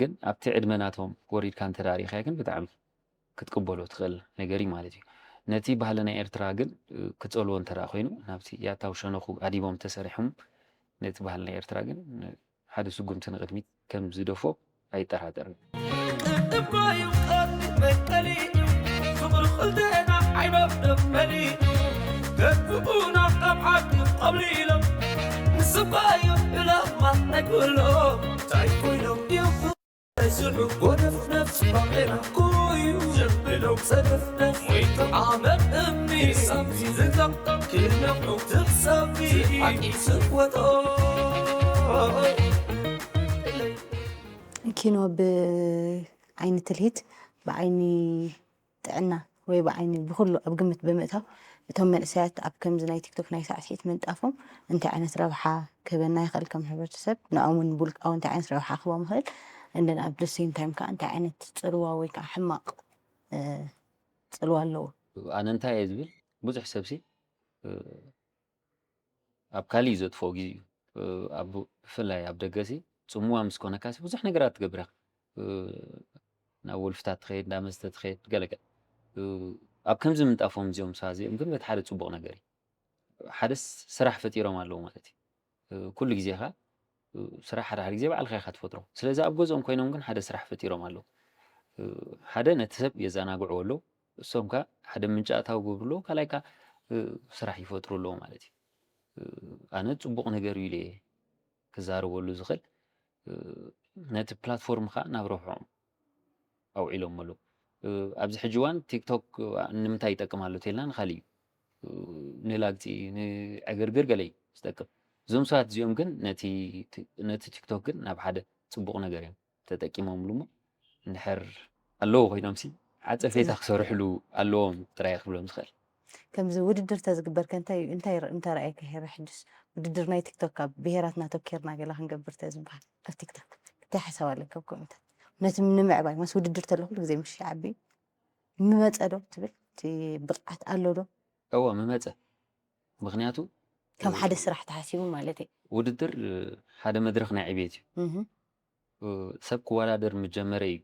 ግን ኣብቲ ዕድመ ናቶም ወሪድካ እንተ ሪኢኻዮ ግን ብጣዕሚ ክትቅበሎ ትኽእል ነገር እዩ ማለት እዩ። ነቲ ባህሊ ናይ ኤርትራ ግን ክፀልዎ እንተ ኮይኑ ናብቲ ያታዊ ሸነኹ ኣዲቦም ተሰሪሖም ነቲ ባህሊ ናይ ኤርትራ ግን ሓደ ስጉምቲ ንቕድሚት ከም ዝደፎ ኣይጠራጠርን። ቅድም ባዩ ቀልቢ መቀሊኡ ፍቕሪ ክልቴና ዓይኖም ደመሊኡ ገድኡና ካብ ሓቂ ቆብሊሎም ንስባዩ ዕላማ ናይ ኩሎም እንታይ ኮይኖም ይኹ ዝሑ ጎደፍነፍ ባቄላ ኩዩ ዘብሎም ሰደፍነፍ ወይ ተዓመር እምኒ ሳምዚ ዝጠቕጠቕ ክነቕዑ ትኽሰቢ ሓቂ ስወጦ ኪኖ ብዓይኒ ትልሂት ብዓይኒ ጥዕና ወይ ብዓይኒ ብኩሉ ኣብ ግምት ብምእታው እቶም መንእሰያት ኣብ ከምዚ ናይ ቲክቶክ ናይ ሳዕስዒት ምንጣፎም እንታይ ዓይነት ረብሓ ክህበና ይኽእል ከም ሕብረተሰብ ንዖም እውን ብውልቃዊ እንታይ ዓይነት ረብሓ ክህቦም ይኽእል and then ኣብ the same time ከዓ እንታይ ዓይነት ፅልዋ ወይ ከዓ ሕማቕ ፅልዋ ኣለዎ። ኣነ እንታይ እየ ዝብል ብዙሕ ሰብሲ ኣብ ካሊእ ዘጥፍኦ ግዜ እዩ። ኣብ ብፍላይ ኣብ ደገሲ ፅምዋ ምስ ኮነካሲ ብዙሕ ነገራት ትገብር ኢኻ። ናብ ወልፍታት ትኸይድ፣ ናብ መስተ ትኸይድ፣ ገለገለ። ኣብ ከምዚ ምንጣፎም እዚኦም ሰባት እዚኦም ግን በቲ ሓደ ፅቡቕ ነገር እዩ። ሓደ ስራሕ ፈጢሮም ኣለዉ ማለት እዩ። ኩሉ ግዜ ኸዓ ስራሕ ሓደ ሓደ ግዜ ባዕልኻ ኢኻ ትፈጥሮ። ስለዚ ኣብ ገዝኦም ኮይኖም ግን ሓደ ስራሕ ፈጢሮም ኣለዉ። ሓደ ነቲ ሰብ የዘናግዕዎ ኣለዉ። እሶም ከ ሓደ ምንጪ ኣታዊ ክገብሩ ኣለዉ፣ ካልኣይ ከ ስራሕ ይፈጥሩ ኣለዉ ማለት እዩ። ኣነ ፅቡቕ ነገር እዩ ኢለ እየ ክዛረበሉ ዝኽእል። ነቲ ፕላትፎርም ከ ናብ ረብሕኦም ኣውዒሎም ኣለዉ። ኣብዚ ሕጂ እዋን ቲክቶክ ንምንታይ ይጠቅም ኣሎ ተልና ንካሊእ እዩ። ንላግፂ ንዕግርግር ገለ እዩ ዝጠቅም። እዞም ሰባት እዚኦም ግን ነቲ ቲክቶክ ግን ናብ ሓደ ፅቡቕ ነገር እዮም ተጠቂሞምሉ እሞ እንድሕር ኣለዉ ኮይኖም ሲ ዓፀፌታ ክሰርሕሉ ኣለዎም ጥራይ ክብሎም ዝኽእል። ከምዚ ውድድር ተዝግበር ከ እንታይ እንታይ ር- እንታይ ረኣይካ ሄረ? ሕጅስ ውድድር ናይ ቲክቶክ ኣብ ብሄራትና ተኪርና ገለ ክንገብር ተዝበሃል ኣብ ቲክቶክ እንታይ ሓሳብ ኣለካ? ኣብ ኮሜንታት ነቲ ንምዕባይ ማስ ውድድር ተሎ ኩሉ ግዜ ምሽ ይዓቢ ምመጸ ዶ ትብል እቲ ብቕዓት ኣሎ ዶ? እወ ምመጸ። ምክንያቱ ከም ሓደ ስራሕ ተሓሲቡ ማለት እዩ። ውድድር ሓደ መድረኽ ናይ ዕቤት እዩ። እህ፣ ሰብ ክወዳደር ምጀመረ እዩ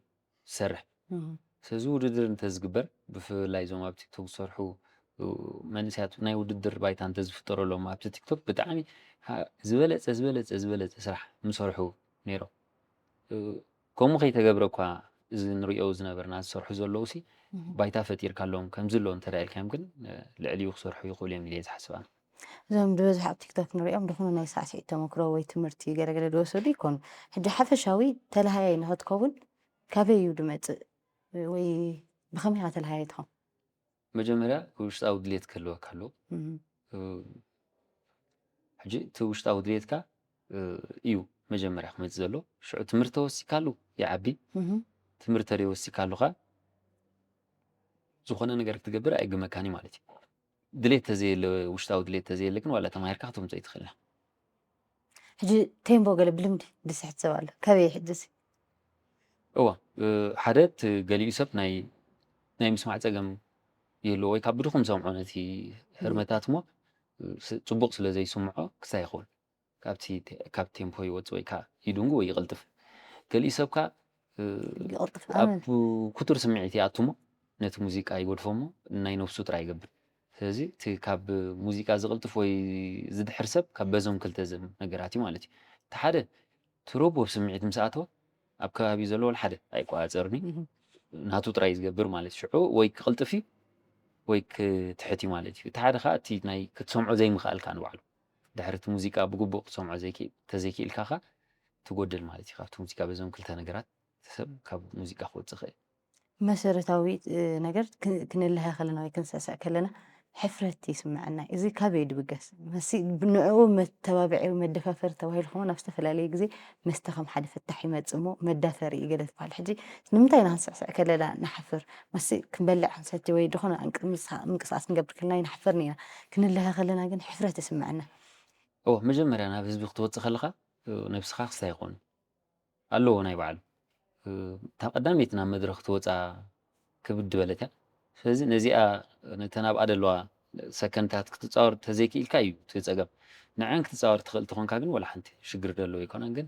ዝሰርሕ። እህ፣ ስለዚ ውድድር እንተዝግበር ብፍላይ እዞም ኣብ ቲክቶክ ዝሰርሑ መንእሰያት ናይ ውድድር ባይታ እንተዝፍጠረሎም ኣብቲ ቲክቶክ ብጣዕሚ ዝበለፀ ዝበለፀ ዝበለፀ ስራሕ ምሰርሑ ነይሮም። ከምኡ ከይተገብረ እኳ እዚ ንሪኦ ዝነበርና ዝሰርሑ ዘለዉ ሲ እህ። ባይታ ፈጢርካሎም ከምዚ ኣሎ እንተዳ ኢልካዮም ግን ልዕሊኡ ክሰርሑ ይኽእሉ እዮም ኢለ ዝሓስብ ኣነ። እዞም ብብዝሒ ኣብ ቲክቶክ ንሪኦም ዝኾነ ናይ ሳዕስዒት ተመክሮ ወይ ትምህርቲ ገለገለ ዝወሰዱ ይኮኑ። ሕጂ ሓፈሻዊ ተለሃያይ ንኸትከውን ካበይ እዩ ድመፅእ ወይ ብኸመይ ኢኻ ተለሃያይ ትኸውን? መጀመርያ ውሽጣዊ ድሌት ክህልወካ ኣለዎ። እህ፣ ሕጂ እቲ ውሽጣዊ ድሌትካ እዩ መጀመርያ ክመፅእ ዘሎ። ሽዑ ትምህርቲ ተወሲካሉ ይዓቢ። እህ፣ ትምህርቲ ተደይ ወሲካሉ ካ ዝኾነ ነገር ክትገብር ኣይግመካኒ ማለት እዩ። ድሌት ተዘየለ ውሽጣዊ ድሌት ተዘየለ ግን ዋላ ተማሂርካ ክትምፅኦ ይትኽእልና። ሕጂ ቴምቦ ገለ ብልምዲ ድስሕት ሰብ ኣሎ ካበይ ሕጅስ? እዋ ሓደ እቲ ገሊኡ ሰብ ናይ ናይ ምስማዕ ፀገም ይህልዎ ወይ ካብ ብድኹም ሰምዖ ነቲ ህርመታት እሞ ስ- ፅቡቅ ስለ ዘይስምዖ ክሳይ ይኸውን ካብቲ ቴ- ካብ ቴምፖ ይወፅእ ወይ ከዓ ይድንጉ ወይ ይቕልጥፍ። ገሊኡ ሰብ ከዓ ይቕልጥፍ ኣብ ኣመል ኩቱር ስምዒት ይኣቱ እሞ ነቲ ሙዚቃ ይገድፎ እሞ ናይ ነብሱ ጥራይ ይገብር። ስለዚ እቲ ካብ ሙዚቃ ዝቕልጥፍ ወይ ዝድሕር ሰብ ካብ በዞም ክልተ ዘም ነገራት እዩ ማለት እዩ። እቲ ሓደ ትሮቦ ስምዒት ምስ ኣተወ ኣብ ከባቢ ዘሎ ወላ ሓደ ኣይቆፃፀርን እዩ። እህ፣ ናቱ ጥራይ ዝገብር ማለት እዩ። ሽዑ ወይ ክቕልጥፍ እዩ ወይ ክትሕት እዩ ማለት እዩ። እቲ ሓደ ከዓ እቲ ናይ ክትሰምዖ ዘይምኽኣልካ ንባዕሉ ድሕሪ እቲ ሙዚቃ ብግቡእ ክትሰምዖ ዘይክእል ተዘይክእልካ ከዓ ትጎድል ማለት እዩ። ካብቲ ሙዚቃ በዞም ክልተ ነገራት እቲ ሰብ ካብ ሙዚቃ ክወፅእ ይኽእል። መሰረታዊ እ፣ ነገር ክን- ክንልሀ ከለና ወይ ክንስዕስዕ ከለና ሕፍረት ይስምዐና እዩ። እዚ ካበይ ድብገስ መሲ ንዕኡ መተባብዒ ወይ መደፋፈሪ ተባሂሉ ከውን ኣብ ዝተፈላለየ ግዜ መስተ ከም ሓደ ፍታሕ ይመጽእ እሞ መዳፈሪ እዩ ገለ ትበሃል። ሕጂ ንምንታይ ኢና ክንስዕስዕ ከለና ንሓፍር? መሲ ክንበልዕ ክንሰቲ ወይ ዝኾነ እንቅ- ምንስኻ- ምንቅስቃስ ክንገብር ከለና ይንሓፈር ኢና። ክንልሀ ከለና ግን ሕፍረት ይስምዐና። ኦ መጀመርያ ናብ ህዝቢ ክትወፅእ ከለካ እ፣ ነብስኻ ክስታይ ይኾን ኣለዎ ናይ ባዕሉ እ፣ እታ ቀዳመይቲ ናብ መድረኽ ክትወፃ ክብድ በለት እያ። ስለዚ ነዚኣ ነተን ኣብኣ ዘለዋ ሰከንታት ክትፃወር ተዘይክኢልካ እዩ እቲ ፀገም። ንዐን ክትፃወር ትኽእል ተኾንካ ግን ወላ ሓንቲ ሽግር ዘለዎ ኣይኮነን። ግን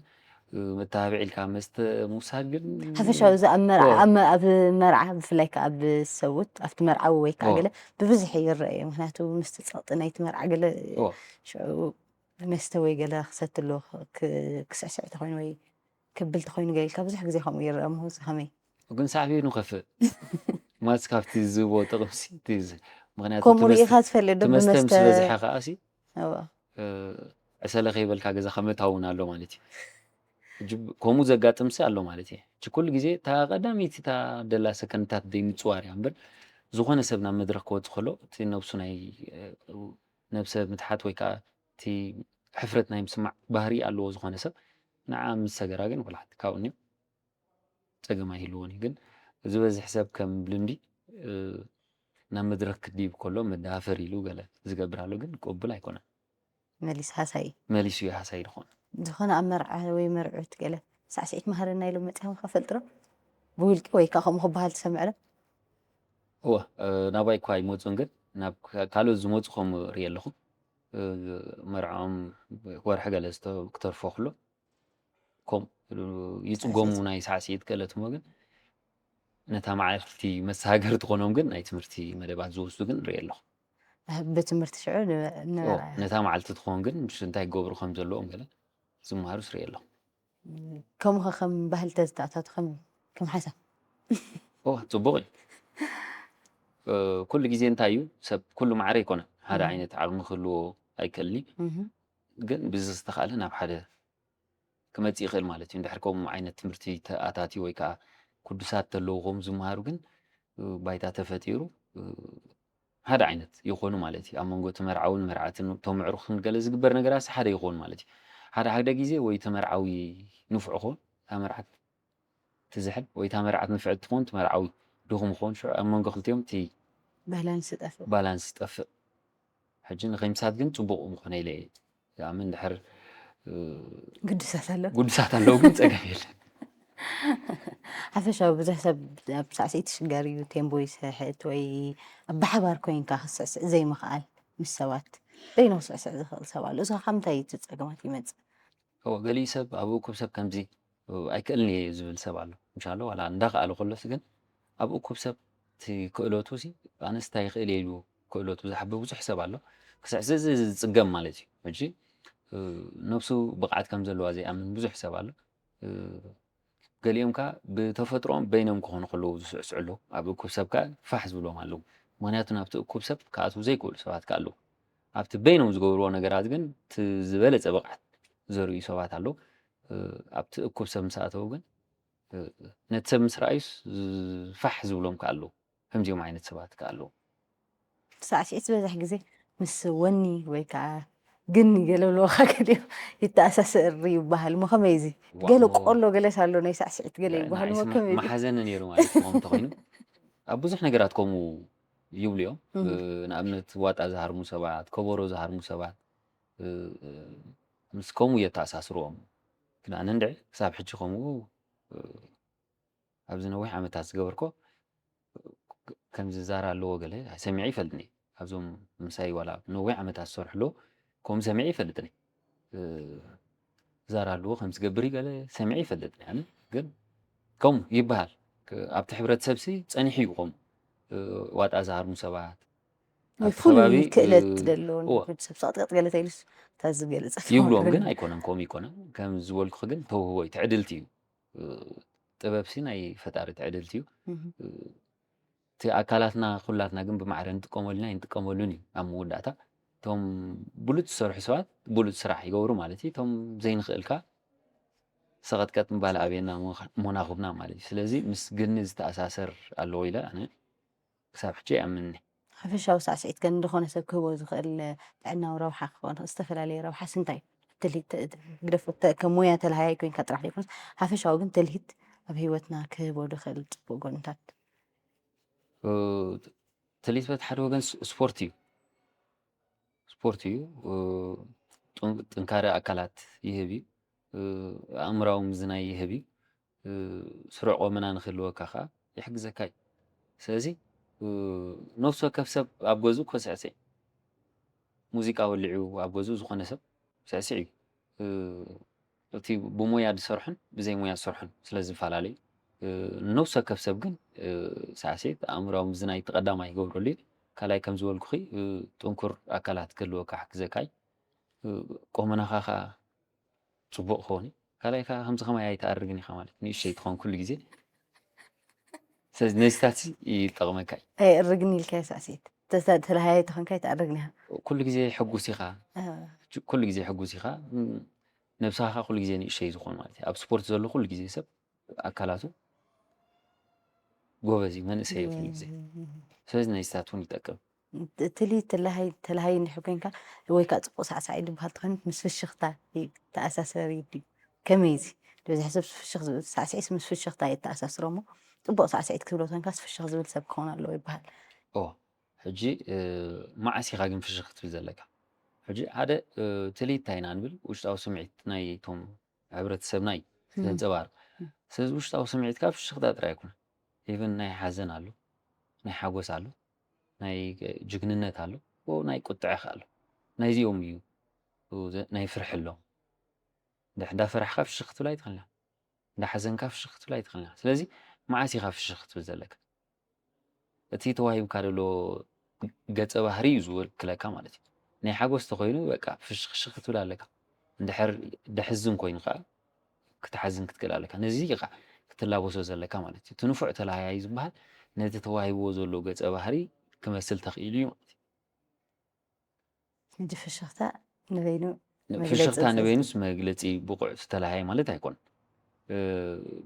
እ፣ መተባብዒ ኢልካ መስተ ምውሳድ ግን ሓፈሻዊ እዚ ኣብ መርዓ ኦ። ኣብ መ- ኣብ መርዓ ብፍላይ ከ ኣብ ሰውት ኣብቲ መርዓዊ ወይ ከዓ ኦ። ገለ ብብዝሒ ይረአ እዩ። ምክንያቱ ምስቲ ፀቕጢ ናይቲ መርዓ ገለ ኦ። ሽዑ መስተ ወይ ገለ ክሰቲ ኣለዎ ክ- ክስዕስዕ ተኮይኑ ወይ ክብል ተኮይኑ ገለ ኢልካ ብዙሕ ግዜ ከምኡ ይረአ። ምህዚ ከመይ? ግን ሳዕቤኑ ከፍእ ማለት ካብቲ ዝህቦ ጥቕምሲ እቲ ዝ- ምክንያቱ ከምኡ እቲ መስተ- ርኢኻ ትፈልጥ ዶ እቲ መስተ ምስ ብመስተ በዝሐ ከዓ ሲ እዋ። እ፣ ዕሰለ ከይበልካ ገዛ ከመታ እውን ኣሎ ማለት እዩ። ሕጂ ብ- ከምኡ ዘጋጥምሲ ኣሎ ማለት እዩ። ሕጂ ኩሉ ግዜ እታ ቀዳመይቲ እታ ደላ ሰከንድታት ደይ ምፅዋር እያ እምበር ዝኾነ ሰብ ናብ መድረክ ክወፅእ ከሎ እቲ ነብሱ ናይ እ፣ ነብሰ ምትሓት ወይ ከዓ እቲ ሕፍረት ናይ ምስማዕ ባህሪ ኣለዎ ዝኾነ ሰብ ንዓ ምስ ሰገራ ግን ወላ ሓንቲ ካብኡ እኒኦ ፀገም ኣይህልዎን እዩ። ግን ዝበዝሕ ሰብ ከም ልምዲ እ፣ ናብ መድረክ ክድይብ ከሎ መዳፈር ኢሉ ገለ ዝገብር ኣሎ ግን ቅቡል ኣይኮነን። መሊስ ሃሳይ መሊሱ እዩ ሃሳይ ዝኾነ። ዝኾነ ኣብ መርዓ ወይ መርዑት ገለ ሳዕስዒት መሃረና ኢሎም መፅኦም ከፈልጥሮ ብውልቂ ወይ ከዓ ከምኡ ክበሃል ትሰምዕ ዶ? እወ እ፣ ናባይ እኳ ኣይመፁን ግን ናብ ካ- ካልኦት ዝመፁ ከም ርኢ ኣለኹ። እ፣ መርዓኦም ወርሒ ገለ ዝተ- ክተርፎ ክሎ ከም ይፅገሙ ናይ ሳዕስዒት ገለት እሞ ግን ነታ መዓልቲ መሰሃገርቲ ኮኖም ግን ናይ ትምህርቲ መደባት ዝወስዱ ግን ርኢ ኣለኹ። ብትምህርቲ ሽዑ ን- ኦ፣ ንበላ ነታ መዓልቲ ትኾን ግን ምስ እንታይ ክገብሩ ከም ዘለዎም ገለ ዝመሃሩስ ርኢ ኣለኹ። ከምኡ ከ ከም ባህሊ ተዝተኣታቱ ከም ከም ሓሳብ ኦ፣ ፅቡቕ እዩ። እ፣ ኩሉ ግዜ እንታይ እዩ ሰብ ኩሉ ማዕረ ኣይኮነን ሓደ እም። ዓይነት ዓቕሚ ክህልዎ ኣይክእልን እዩ። እህ። ግን ብዝተኻእለ ናብ ሓደ ክመፅእ ይኽእል ማለት እዩ። እንድሕር ከምኡ ዓይነት ትምህርቲ ተኣታትዩ ወይ ከዓ ቅዱሳት ተለዉ ከምኡ ዝመሃሩ ግን እ፣ ባይታ ተፈጢሩ እ፣ ሓደ ዓይነት ይኾኑ ማለት እዩ። ኣብ መንጎ እቲ መርዓውን መርዓትን እቶም ኣዕሩኽን ገለ ዝግበር ነገራት ሓደ ይኾኑ ማለት እዩ። ሓደ ሓደ ግዜ ወይ እቲ መርዓዊ ንፉዕ ክኾን እታ መርዓት ትዝሕል ወይ እታ መርዓት ንፍዕቲ ትኾን እቲ መርዓዊ ድኹም ክኾን ሽዑ ኣብ መንጎ ክልቲኦም እቲ ባላንስ ጠፍእ። ባላንስ ይጠፍእ። ሕጂ ንኸይምሳት ግን ፅቡቕ ምኾነ ኢለ እየ ዝኣምን። ድሕር ግዱሳት ኣሎ። ጉዱሳት ኣለዉ ግን ፀገም የለን። ሓፈሻዊ ብዙሕ ሰብ ኣብ ሳዕስዒት ይሽገር እዩ። ቴምቦ ይስሕት ወይ ኣብ ብሓባር ኮይንካ ክስዕስዕ ዘይምኽኣል ምስ ሰባት በይኑ ክስዕስዕ ዝኽእል ሰብ ኣሎ። እዚ ካብ ምንታይ እቲ ፀገማት ይመፅእ? እዎ፣ ገሊኡ ሰብ ኣብ እኩብ ሰብ ከምዚ ኣይክእልን እየ ዝብል ሰብ ኣሎ። ምሻሎ ዋላ እንዳኸኣለ ከሎስ ግን ኣብ እኩብ ሰብ እቲ ክእለቱ ሲ ኣነስ እንታይ ይኽእል እየ ኢሉ ክእለቱ ዝሓብእ ብዙሕ ሰብ ኣሎ። ክስዕስዕ ዝፅገም ማለት እዩ። ሕጂ ነብሱ ብቕዓት ከም ዘለዋ ዘይኣምን ብዙሕ ሰብ ኣሎ። ገሊኦም ከኣ ብተፈጥሮኦም በይኖም ክኾኑ ከለዉ ዝስዕስዑ ኣለዉ። ኣብ እኩብ ሰብ ከኣ ፋሕ ዝብሎም ኣለዉ። ምኽንያቱ ናብቲ እኩብ ሰብ ክኣትዉ ዘይክእሉ ሰባት ከኣ ኣለዉ። ኣብቲ በይኖም ዝገብርዎ ነገራት ግን እቲ ዝበለጸ ብቕዓት ዘርእዩ ሰባት ኣለዉ። ኣብቲ እኩብ ሰብ ምስ ኣተዉ ግን ነቲ ሰብ ምስ ረኣዩስ ፋሕ ዝብሎም ከኣ ኣለዉ። ከምዚኦም ዓይነት ሰባት ከኣ ኣለዉ። ሳዕስዒት ዝበዝሕ ግዜ ምስ ወኒ ወይ ከዓ ግን ገለ ብለወኻ ገሊኦም ይተኣሳሰር ይበሃል። እሞ ከመይ እዚ ዋእ፣ ገለ እሞ ቆሎ ገለስ ኣሎ ናይ ሳዕስዒት ገለ ይበሃል። እሞ ንኣይስ ከመይ እዚ መሓዘኒ ነይሩ ማለት እዩ። ከምኡ እንተኾይኑ ኣብ ብዙሕ ነገራት ከምኡ ይብሉ እዮም። እም። ንኣብነት ዋጣ ዝሃርሙ ሰባት፣ ከበሮ ዝሃርሙ ሰባት፣ ምስ ከምኡ የተኣሳስርዎም። ግን ኣነ እንድዒ ክሳብ ሕጂ ከምኡ ኣብዚ ነዊሕ ዓመታት ዝገበርኮ ከምዚ ዛራ ኣለዎ ገለ ሰሚዐ ይፈልጥኒ። ካብዞም ምሳይ ዋላ ነዊሕ ዓመታት ዝሰርሑ ኣለዉ ከምኡ ሰሚዐ ይፈልጥኒ። ዛራ ኣለዎ ከም ዝገብር ገለ ሰሚዐ ይፈልጥኒ። ኣነ ግን ከምኡ ይበሃል። ኣብቲ ሕብረተሰብ ሲ ጸኒሑ እዩ ከምኡ ዋጣ ዝሃርሙ ሰባት ኣብቲ ፍሉይ ከባቢ ክእለት እ፣ ዘለዎ እዎ። ንሕብረተሰብ ሰቕጥቀጥ ገለ ተይሉስ እታ ዝገለጸት ይብልዎም ማለት ግን እዩ። ኣይኮነን ከምኡ ይኮነን። ከም ዝበልኩኺ ግን ተውህቦ እዩ፣ ትዕድልቲ እዩ። እ፣ ጥበብ ሲ ናይ ፈጣሪ ትዕድልቲ እዩ። እህ። እ፣ እቲ ኣካላትና ኩላትና ግን ብማዕረ ንጥቀመሉን ኣይንጥቀመሉን እዩ። ኣብ መወዳእታ እቶም ብሉፅ ዝሰርሑ ሰባት ብሉፅ ስራሕ ይገብሩ ማለት እዩ። እቶም ዘይንኽእልካ ሰቐጥቀጥ ምባል ኣብየና ሞናኹብና ማለት እዩ። ስለዚ ምስ ግኒ ዝተኣሳሰር ኣለዎ ኢለ ኣነ ክሳብ ሕጂ ይኣምንኒ። ሓፈሻዊ ሳዕስዒት ግን ዝኾነ ሰብ ክህቦ ዝኽእል ጥዕናዊ ረብሓ ክኾን ዝተፈላለየ ረብሓስ እንታይ? ትልሂት ግደፎ ከም ሞያ ተለሃያይ ኮይንካ ጥራሕ ዘይኮነስ ሓፈሻዊ ግን ትልሂት ኣብ ህይወትና ክህቦ ዝኽእል ፅቡቅ ጎንታት። ትልሂት በቲ ሓደ ወገን ስፖርት እዩ። ስፖርት እዩ። ጥንካረ ኣካላት ይህብ እዩ። ኣእምራዊ ምዝናይ ይህብ እዩ። ስሩዕ ቆመና ንክህልወካ ከዓ ይሕግዘካ እዩ። ስለዚ ነፍሲ ወከፍ ሰብ ኣብ ገዝኡ ክስዕስዕ ሙዚቃ ወሊዑ ኣብ ገዝኡ ዝኾነ ሰብ ስዕስዕ እዩ። እቲ ብሞያ ዝሰርሑን ብዘይ ሞያ ዝሰርሑን ስለ ዝፈላለዩ ነፍሲ ወከፍ ሰብ ግን ሳዕስዒት ኣእምራዊ ምዝናይ እቲ ቀዳማይ ይገብረሉ እዩ። ካልኣይ ከም ዝበልኩኺ ጥንኩር ኣካላት ክህልወካ ክሕግዘካ እዩ። ቆመናኻ ከዓ ፅቡቅ ክኸውን እዩ። ካልኣይ ከዓ ከምዚ ከማይ ኣይትኣርግን ኢኻ ማለት ንእሽተይ ትኾን ኩሉ ግዜ ስለዚ ነዚታት ይጠቕመካ እዩ። ኣይእርግን ኢልካ ሳዕስዒት ተለሃያይ ተኾንካ ኣይትኣርግን ኢኻ። ኩሉ ግዜ ሕጉስ ኢኻ። ኩሉ ግዜ ሕጉስ ኢኻ። ነብስኻ ኩሉ ግዜ ንእሽተይ ዝኾን ማለት እዩ። ኣብ ስፖርት ዘሎ ኩሉ ግዜ ሰብ ኣካላቱ ጎበዝ እዩ መንእሰይ እዩ ኩሉ ግዜ። ስለዚ ነዚታት እውን ይጠቅም። ትልሂት ተለሃይ ተለሃይ እንድሕር ኮይንካ ወይ ከዓ ፅቡቅ ሳዕሳዒ ዝበሃል ተኾይኑ ምስ ፍሽኽታ ተኣሳሰር እዩ። ከመይ እዚ ዝበዝሕ ሰብ ፍሽኽ ዝብል ሳዕስዒስ ምስ ፍሽኽታ የተኣሳስሮ እሞ ፅቡቅ ሳዕስዒት ክትብሎ ተኮንካስ ፍሽኽ ዝብል ሰብ ክኸውን ኣለዎ ይበሃል። ኦ ሕጂ መዓስ ኢኻ ግን ፍሽኽ ክትብል ዘለካ? ሕጂ ሓደ ትልሂት እንታይ ኢና ንብል ውሽጣዊ ስምዒት ናይ ቶም ሕብረተሰብና እዩ ዘንፀባርቕ። ስለዚ ውሽጣዊ ስምዒትካ ፍሽኽታ ጥራይ ኣይኮነ ኢቨን ናይ ሓዘን ኣሎ፣ ናይ ሓጎስ ኣሎ፣ ናይ ጅግንነት ኣሎ፣ ናይ ቁጥዐ ከ ኣሎ። ናይዚኦም እዩ ናይ ፍርሒ ኣሎ። እንዳፈራሕካ ፍሽኽ ክትብል ኣይትኽእልና፣ እንዳሓዘንካ ፍሽኽ ክትብል ኣይትኽእልና። ስለዚ መዓስ ኢኻ ፍሽኽ ክትብል ዘለካ? እቲ ተዋሂብካ ዘሎ ገጸ ባህሪ እዩ ዝውክለካ ማለት እዩ። ናይ ሓጎስ ተኾይኑ በቃ ፍሽኽሽኽ ክትብል ኣለካ። እንድሕር ደሕዝን ኮይኑ ከዓ ክትሓዝን ክትክእል ኣለካ። ነዚ ኢኻ ክትላበሶ ዘለካ ማለት እዩ። እቲ ንፉዕ ተለሃያይ ዝበሃል ነቲ ተዋሂብዎ ዘሎ ገጸ ባህሪ ክመስል ተኽኢሉ እዩ ማለት እዩ። ሕጂ ፍሽኽታ ንበይኑ ፍሽኽታ ንበይኑስ መግለፂ ብቑዕ ዝተለሃየ ማለት ኣይኮን።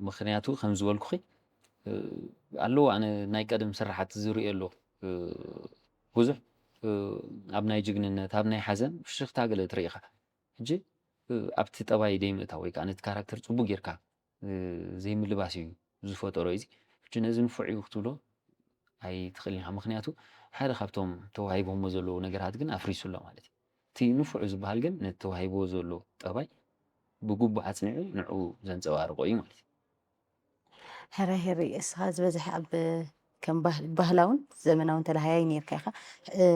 ምክንያቱ ከም ዝበልኩኺ ኣለዎ ኣነ ናይ ቀደም ስራሓት ዝርእዮ ኣለዎ ብዙሕ ኣብ ናይ ጅግንነት ኣብ ናይ ሓዘን ፍሽኽታ ገለ ትርኢ ኢኻ። ሕጂ ኣብቲ ጠባይ ደይምእታው ወይ ከዓ ነቲ ካራክተር ፅቡቅ ጌርካ ዘይምልባስ እዩ ዝፈጠሮ እዚ። ሕጂ ነዚ ንፉዕ እዩ ክትብሎ ኣይትኽእልን ኢኻ። ምኽንያቱ ሓደ ካብቶም ተዋሂቦሞ ዘለዉ ነገራት ግን ኣፍሪሱ ኣሎ ማለት እዩ። እቲ ንፉዕ ዝበሃል ግን ነቲ ተዋሂቦ ዘሎ ጠባይ ብግቡእ ኣጽኒዑ ንዕኡ ዘንጸባርቖ እዩ ማለት እዩ። ሕረ ሄሪ እስኻ ዝበዝሕ ኣብ ከም ባህላውን ዘመናውን ተላሃያይ ነርካ ኢኻ።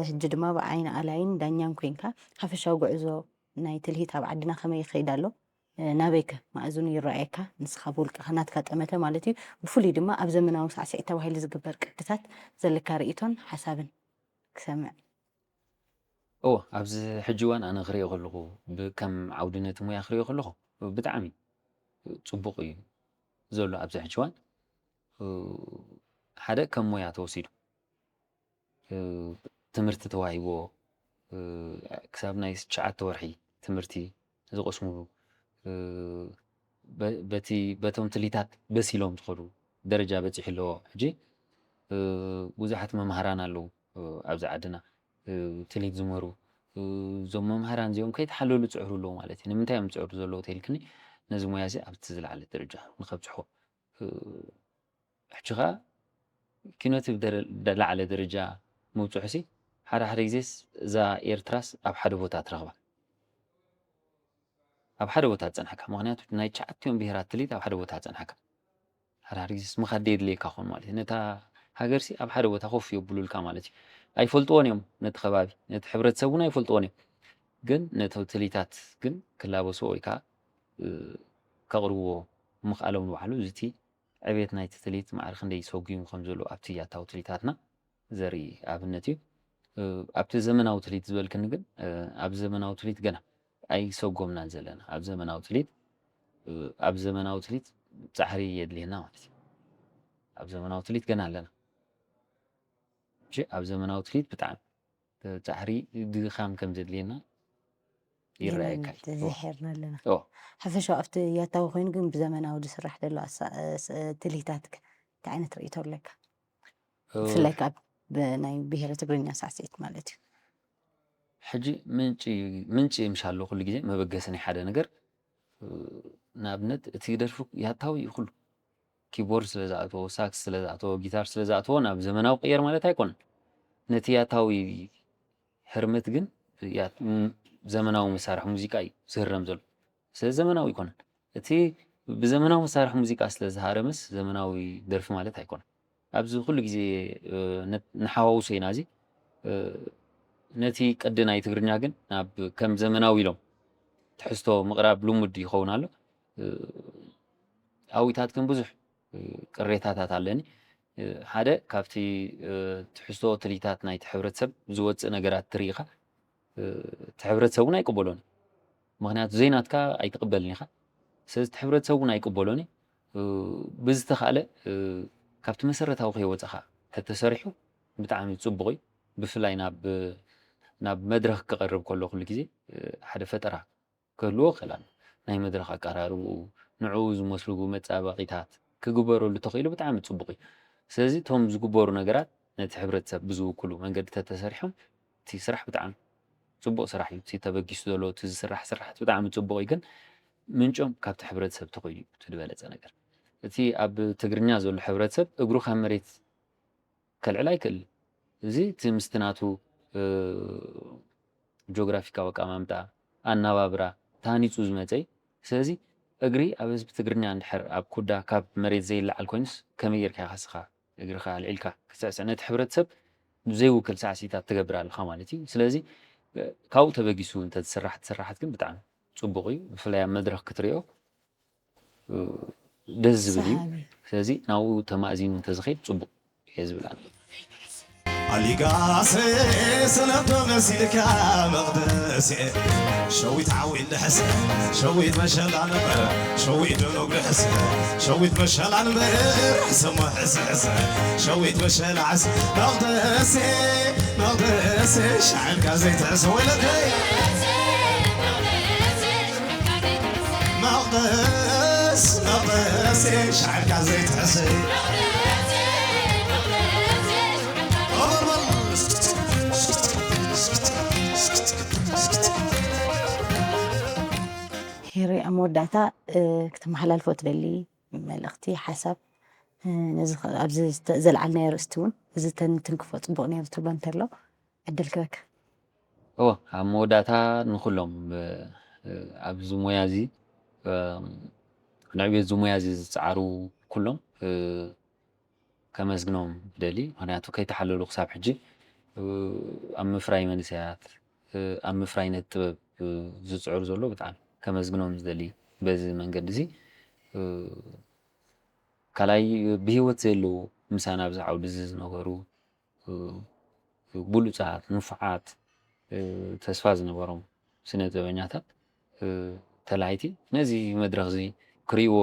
ሕጂ ድማ ብዓይኒ ኣላይን ዳኛን ኮንካ ሓፈሻዊ ጉዕዞ ናይ ትልሂት ኣብ ዓድና ከመይ ይኸይድ ኣሎ? ናበይከ ማእዝኑ ይረኣየካ? ንስኻ ብውልቅኻ ናትካ ጠመተ ማለት እዩ። ብፍሉይ ድማ ኣብ ዘመናዊ ሳዕስዒት ተባሂሉ ዝግበር ቅድታት ዘለካ ርእይቶን ሓሳብን ክሰምዕ። እወ፣ ኣብዚ ሕጂ እዋን ኣነ ክሪኦ ከለኹ፣ ከም ዓውዲ ነቲ ሞያ ክሪኦ ከለኹ፣ ብጣዕሚ ጽቡቕ እዩ ዘሎ ኣብዚ ሕጂ እዋን። ሓደ ከም ሞያ ተወሲዱ፣ ትምህርቲ ተዋሂቦ፣ ክሳብ ናይ ትሽዓተ ወርሒ ትምህርቲ ዝቐስምሉ፣ በቲ በቶም ትሊታት በሲሎም ዝኸዱ ደረጃ በጺሑ ኣለዎ። ሕጂ ብዙሓት መምሃራን ኣለዉ ኣብዚ ዓድና፣ ትሊት ዝምህሩ። እዞም መምሃራን እዚኦም ከይተሓለሉ ዝጽዕሩ ኣለዉ ማለት እዩ። ንምንታይ እዮም ዝጽዕሩ ዘለዉ ተይልክኒ፣ ነዚ ሞያ እዚ ኣብቲ ዝለዓለ ደረጃ ንኸብጽሕዎ። ሕጂ ኸኣ ኪኖቲ ብደረ- ደላዕለ ደረጃ ምብጽሑሲ ሓደ ሓደ ግዜስ እዛ ኤርትራስ ኣብ ሓደ ቦታ ትረኽባ። ኣብ ሓደ ቦታ ትጸንሓካ። ምኽንያቱ ናይ ትሽዓቲኦም ብሄራት ትሊት ኣብ ሓደ ቦታ ትጸንሓካ። ሓደ ሓደ ግዜስ ምኻድ የድልየካ ኾን ማለት እዩ። ነታ ሃገርሲ ኣብ ሓደ ቦታ ኮፍ የብሉልካ ማለት እዩ። ኣይፈልጥዎን እዮም ነቲ ከባቢ፣ ነቲ ሕብረተሰብ እውን ኣይፈልጥዎን እዮም። ግን ነቲ ትሊታት ግን ክላበስዎ ወይ ከዓ ከቕርብዎ ምኽኣሎም ንባዕሉ እዚ እቲ ዕቤት ናይቲ ትልሂት ማዕረ ክንደይ ሰጒሙ ከም ዘሎ ኣብቲ ያታዊ ትልሂታትና ዘርኢ ኣብነት እዩ። ኣብቲ ዘመናዊ ትልሂት ዝበልክኒ ግን ኣብ ዘመናዊ ትልሂት ገና ኣይሰጎምናን ዘለና። ኣብ ዘመናዊ ትልሂት ኣብ ዘመናዊ ትልሂት ጻዕሪ የድልየና ማለት እዩ። ኣብ ዘመናዊ ትልሂት ገና ኣለና። እሺ፣ ኣብ ዘመናዊ ትልሂት ብጣዕሚ ጻዕሪ ድኻም ከም ዘድልየና ይረኣየካ እዩ። ተዘይሄርና ኣለና። ኦ፣ ሓፈሻዊ ኣብቲ ያታዊ ኮይኑ ግን ብዘመናዊ ዝስራሕ ዘሎ ኣሳ- ስ- ትልሂታትከ እንታይ ዓይነት ርእይቶ ኣለካ? እ፣ ብፍላይ ካብ ብ- ናይ ብሄረ ትግርኛ ሳዕስዒት ማለት እዩ። ሕጂ ምንጪ ምንጪ ምሻሎ ኩሉ ግዜ መበገሲ ናይ ሓደ ነገር፣ እ፣ ንኣብነት እቲ ደርፊ ያታዊ እዩ ኩሉ። ኪቦርድ ስለ ዝኣተዎ፣ ሳክስ ስለ ዝኣተዎ፣ ጊታር ስለ ዝኣተዎ ናብ ዘመናዊ ቅየር ማለት ኣይኮነን። ነቲ ያታዊ ህርመት ግን ያ- ም- ዘመናዊ መሳርሒ ሙዚቃ እዩ ዝህረም ዘሎ። ስለዚ ዘመናዊ ኣይኮነን። እቲ ብዘመናዊ መሳርሒ ሙዚቃ ስለ ዝሃረመስ ዘመናዊ ደርፊ ማለት ኣይኮነን። ኣብዚ ኩሉ ግዜ እ፣ ነ- ንሓዋውሶ ኢና እዚ እ፣ ነቲ ቅዲ ናይ ትግርኛ ግን ናብ ከም ዘመናዊ ኢሎም ትሕዝቶ ምቕራብ ልሙድ ይኸውን ኣሎ። እ፣ ኣዊታት ግን ብዙሕ እ፣ ቅሬታታት ኣለኒ። እ፣ ሓደ ካብቲ እ፣ ትሕዝቶ ትልሂታት ናይቲ ሕብረተሰብ ዝወፅእ ነገራት ትርኢ ኢኻ። እ፣ እቲ ሕብረተሰብ እውን ኣይቅበሎን እዩ። ምኽንያቱ ዘይናትካ ኣይትቕበልን ኢኻ። ስለዚ እቲ ሕብረተሰብ እውን ኣይቅበሎን እዩ። እ፣ ብዝተኻእለ እ፣ ካብቲ መሰረታዊ ከይወፀኻ ተተሰሪሑ ብጣዕሚ ፅቡቕ እዩ። ብፍላይ ናብ ናብ መድረኽ ክቐርብ ከሎ ኩሉ ግዜ እ፣ ሓደ ፈጠራ ክህልዎ ይኽእል ኣሎ። ናይ መድረኽ ኣቀራርብኡ፣ ንዕኡ ዝመስሉ መጻባቂታት ክግበረሉ ተኽኢሉ ብጣዕሚ ጽቡቕ እዩ። ስለዚ እቶም ዝግበሩ ነገራት ነቲ ሕብረተሰብ ብዝውክሉ መንገዲ ተተሰሪሖም እቲ ስራሕ ብጣዕሚ ጽቡቕ ስራሕ እዩ። እቲ ተበጊሱ ዘሎ እቲ ዝስራሕ ስራሓት ብጣዕሚ ጽቡቕ እዩ፣ ግን ምንጮም ካብቲ ሕብረተሰብ ተኾይኑ እዩ እቲ ዝበለጸ ነገር። እቲ ኣብ ትግርኛ ዘሎ ሕብረተሰብ እግሩ ካብ መሬት ከልዕል ኣይክእልን። እዚ እቲ ምስቲ ናቱ እ፣ ጂኦግራፊካዊ ኣቀማምጣ፣ ኣናባብራ ተሃኒፁ ዝመፀ እዩ። ስለዚ እግሪ ኣብ ህዝቢ ትግርኛ እንድሕር ኣብ ኩዳ ካብ መሬት ዘይለዓል ኮይኑስ ከመይ ጌርካ ኢኻ እስኻ እግርኻ ኣልዒልካ ክትስዕስዕ? ነቲ ሕብረተሰብ ዘይውክል ሳዕሲታት ትገብር ኣለኻ ማለት እዩ። ስለዚ እ፣ ካብኡ ተበጊሱ እንተዝስራሕ እቲ ስራሓት ግን ብጣዕሚ ፅቡቕ እዩ። ብፍላይ ኣብ መድረኽ ክትሪኦ ደስ ዝብል እዩ። ሰሓቢ። ስለዚ ናብኡ ተማእዚኑ እንተዝኸይድ ጽቡቕ እየ ዝብል ኣነ። ኣሊጋሴ ስለቶ መሲልካ መቕደሴ ሸዊት ዓዊ ልሕስ ሸዊት መሸላ ነበር ሸዊት ደኖግ ልሕስ ሸዊት መሸላ ነበር ሕሰሞ ሕስ ሕስ ሸዊት መሸላ ዓስ መቕደሴ መቕደሴ ሻዕልካ ዘይትሕስ ወለደይ መቕደስ መቕደስ ሻዕልካ ዘይትሕስ ሄሪ ኣብ መወዳእታ እ፣ ክትመሓላልፎ ትደሊ መልእኽቲ ሓሳብ ነዚ ኣብዚ ዘልዓልናዮ ርእስቲ እውን እዚ ተንትንክፎ ፅቡቕ ነይሩ ትብሎ እንተሎ ዕድል ክበካ። እዎ፣ ኣብ መወዳእታ ንኩሎም ኣብዚ ሞያ እዚ ንዕብየት እዚ ሞያ እዚ ዝፀዓሩ ኩሎም ከመስግኖም ደሊ። ምክንያቱ ከይተሓለሉ ክሳብ ሕጂ ኣብ ምፍራይ መንእሰያት ኣብ ምፍራይ ነቲ ጥበብ ዝፅዕሩ ዘሎ ብጣዕሚ ከመስግኖም ዝደሊ በዚ መንገዲ እዚ። ካልኣይ ብህይወት ዘለዉ ምሳና ኣብዚ ዓውዲ እዚ ዝነበሩ ብሉፃት ንፉዓት ተስፋ ዝነበሮም ስነ ጥበበኛታት ተላሃይቲ ነዚ መድረኽ እዚ ክርእይዎ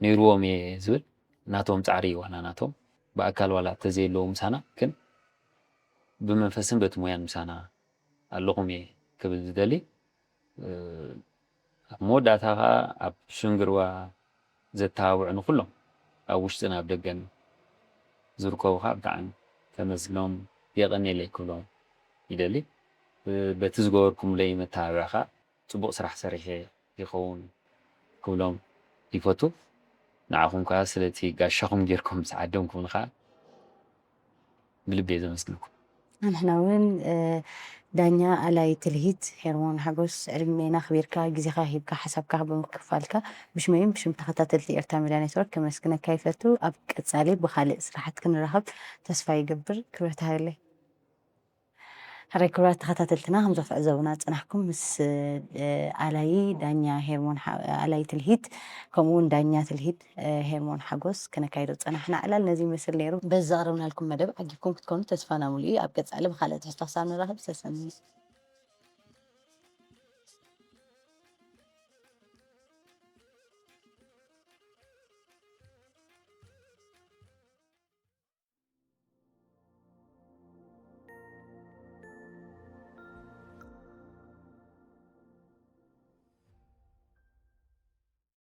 ነይርዎም እየ ዝብል ናቶም ፃዕሪ ዋላ ናቶም ብኣካል ዋላ ተዘየለዉ ምሳና ግን ብመንፈስን በቲ ሞያን ምሳና ኣለኹም እየ ክብል ዝደሊ። ኣብ መወዳእታ ከዓ ኣብ ሽንግርዋ ዘተባብዑ ንኩሎም ኣብ ውሽጥን ኣብ ደገን ዝርከቡ ከዓ ብጣዕሚ ከመስግኖም የቐንየለይ ክብሎም ይደሊ። በቲ ዝገበርኩምለይ መተባብዒ ከዓ ፅቡቕ ስራሕ ሰሪሐ ይኸውን ክብሎም ይፈቱ። ንዓኹም ከዓ ስለቲ ጋሻኹም ጌርኩም ዝዓደምኩምኒ ከዓ ብልቢ እየ ዘመስግነኩም። ንሕና እውን ዳኛ ኣላይ ትልሂት ሄርሞን ሓጎስ ዕድሜና ኣኽቢርካ ግዜኻ ሂብካ ሓሳብካ ብምክፋልካ ብሽመይን ብሽም ተኸታተልቲ ኤርትራ ሚድያ ኔትወርክ ከመስግነካ ይፈቱ። ኣብ ቀጻሊ ብኻልእ ስራሓት ክንራኸብ ተስፋ ይገብር። ክብረት ሃበለይ። ሕራይ ክቡራት ተኸታተልትና ከምዚ ክትዕዘቡና ዝጸናሕኩም ምስ ኣላይ ዳኛ ሄርሞን ኣላይ ትልሂት ከምኡ እውን ዳኛ ትልሂት ሄርሞን ሓጎስ ክነካይዶ ዝጸናሕና ዕላል ነዚ ይመስል ነይሩ። በዚ ዘቕረብናልኩም መደብ ዓጊብኩም ክትኮኑ ተስፋና ሙሉእ እዩ። ኣብ ቀጻሊ ብኻልእ ትሕዝቶ ክሳብ ንራኸብ ሰሰኑ።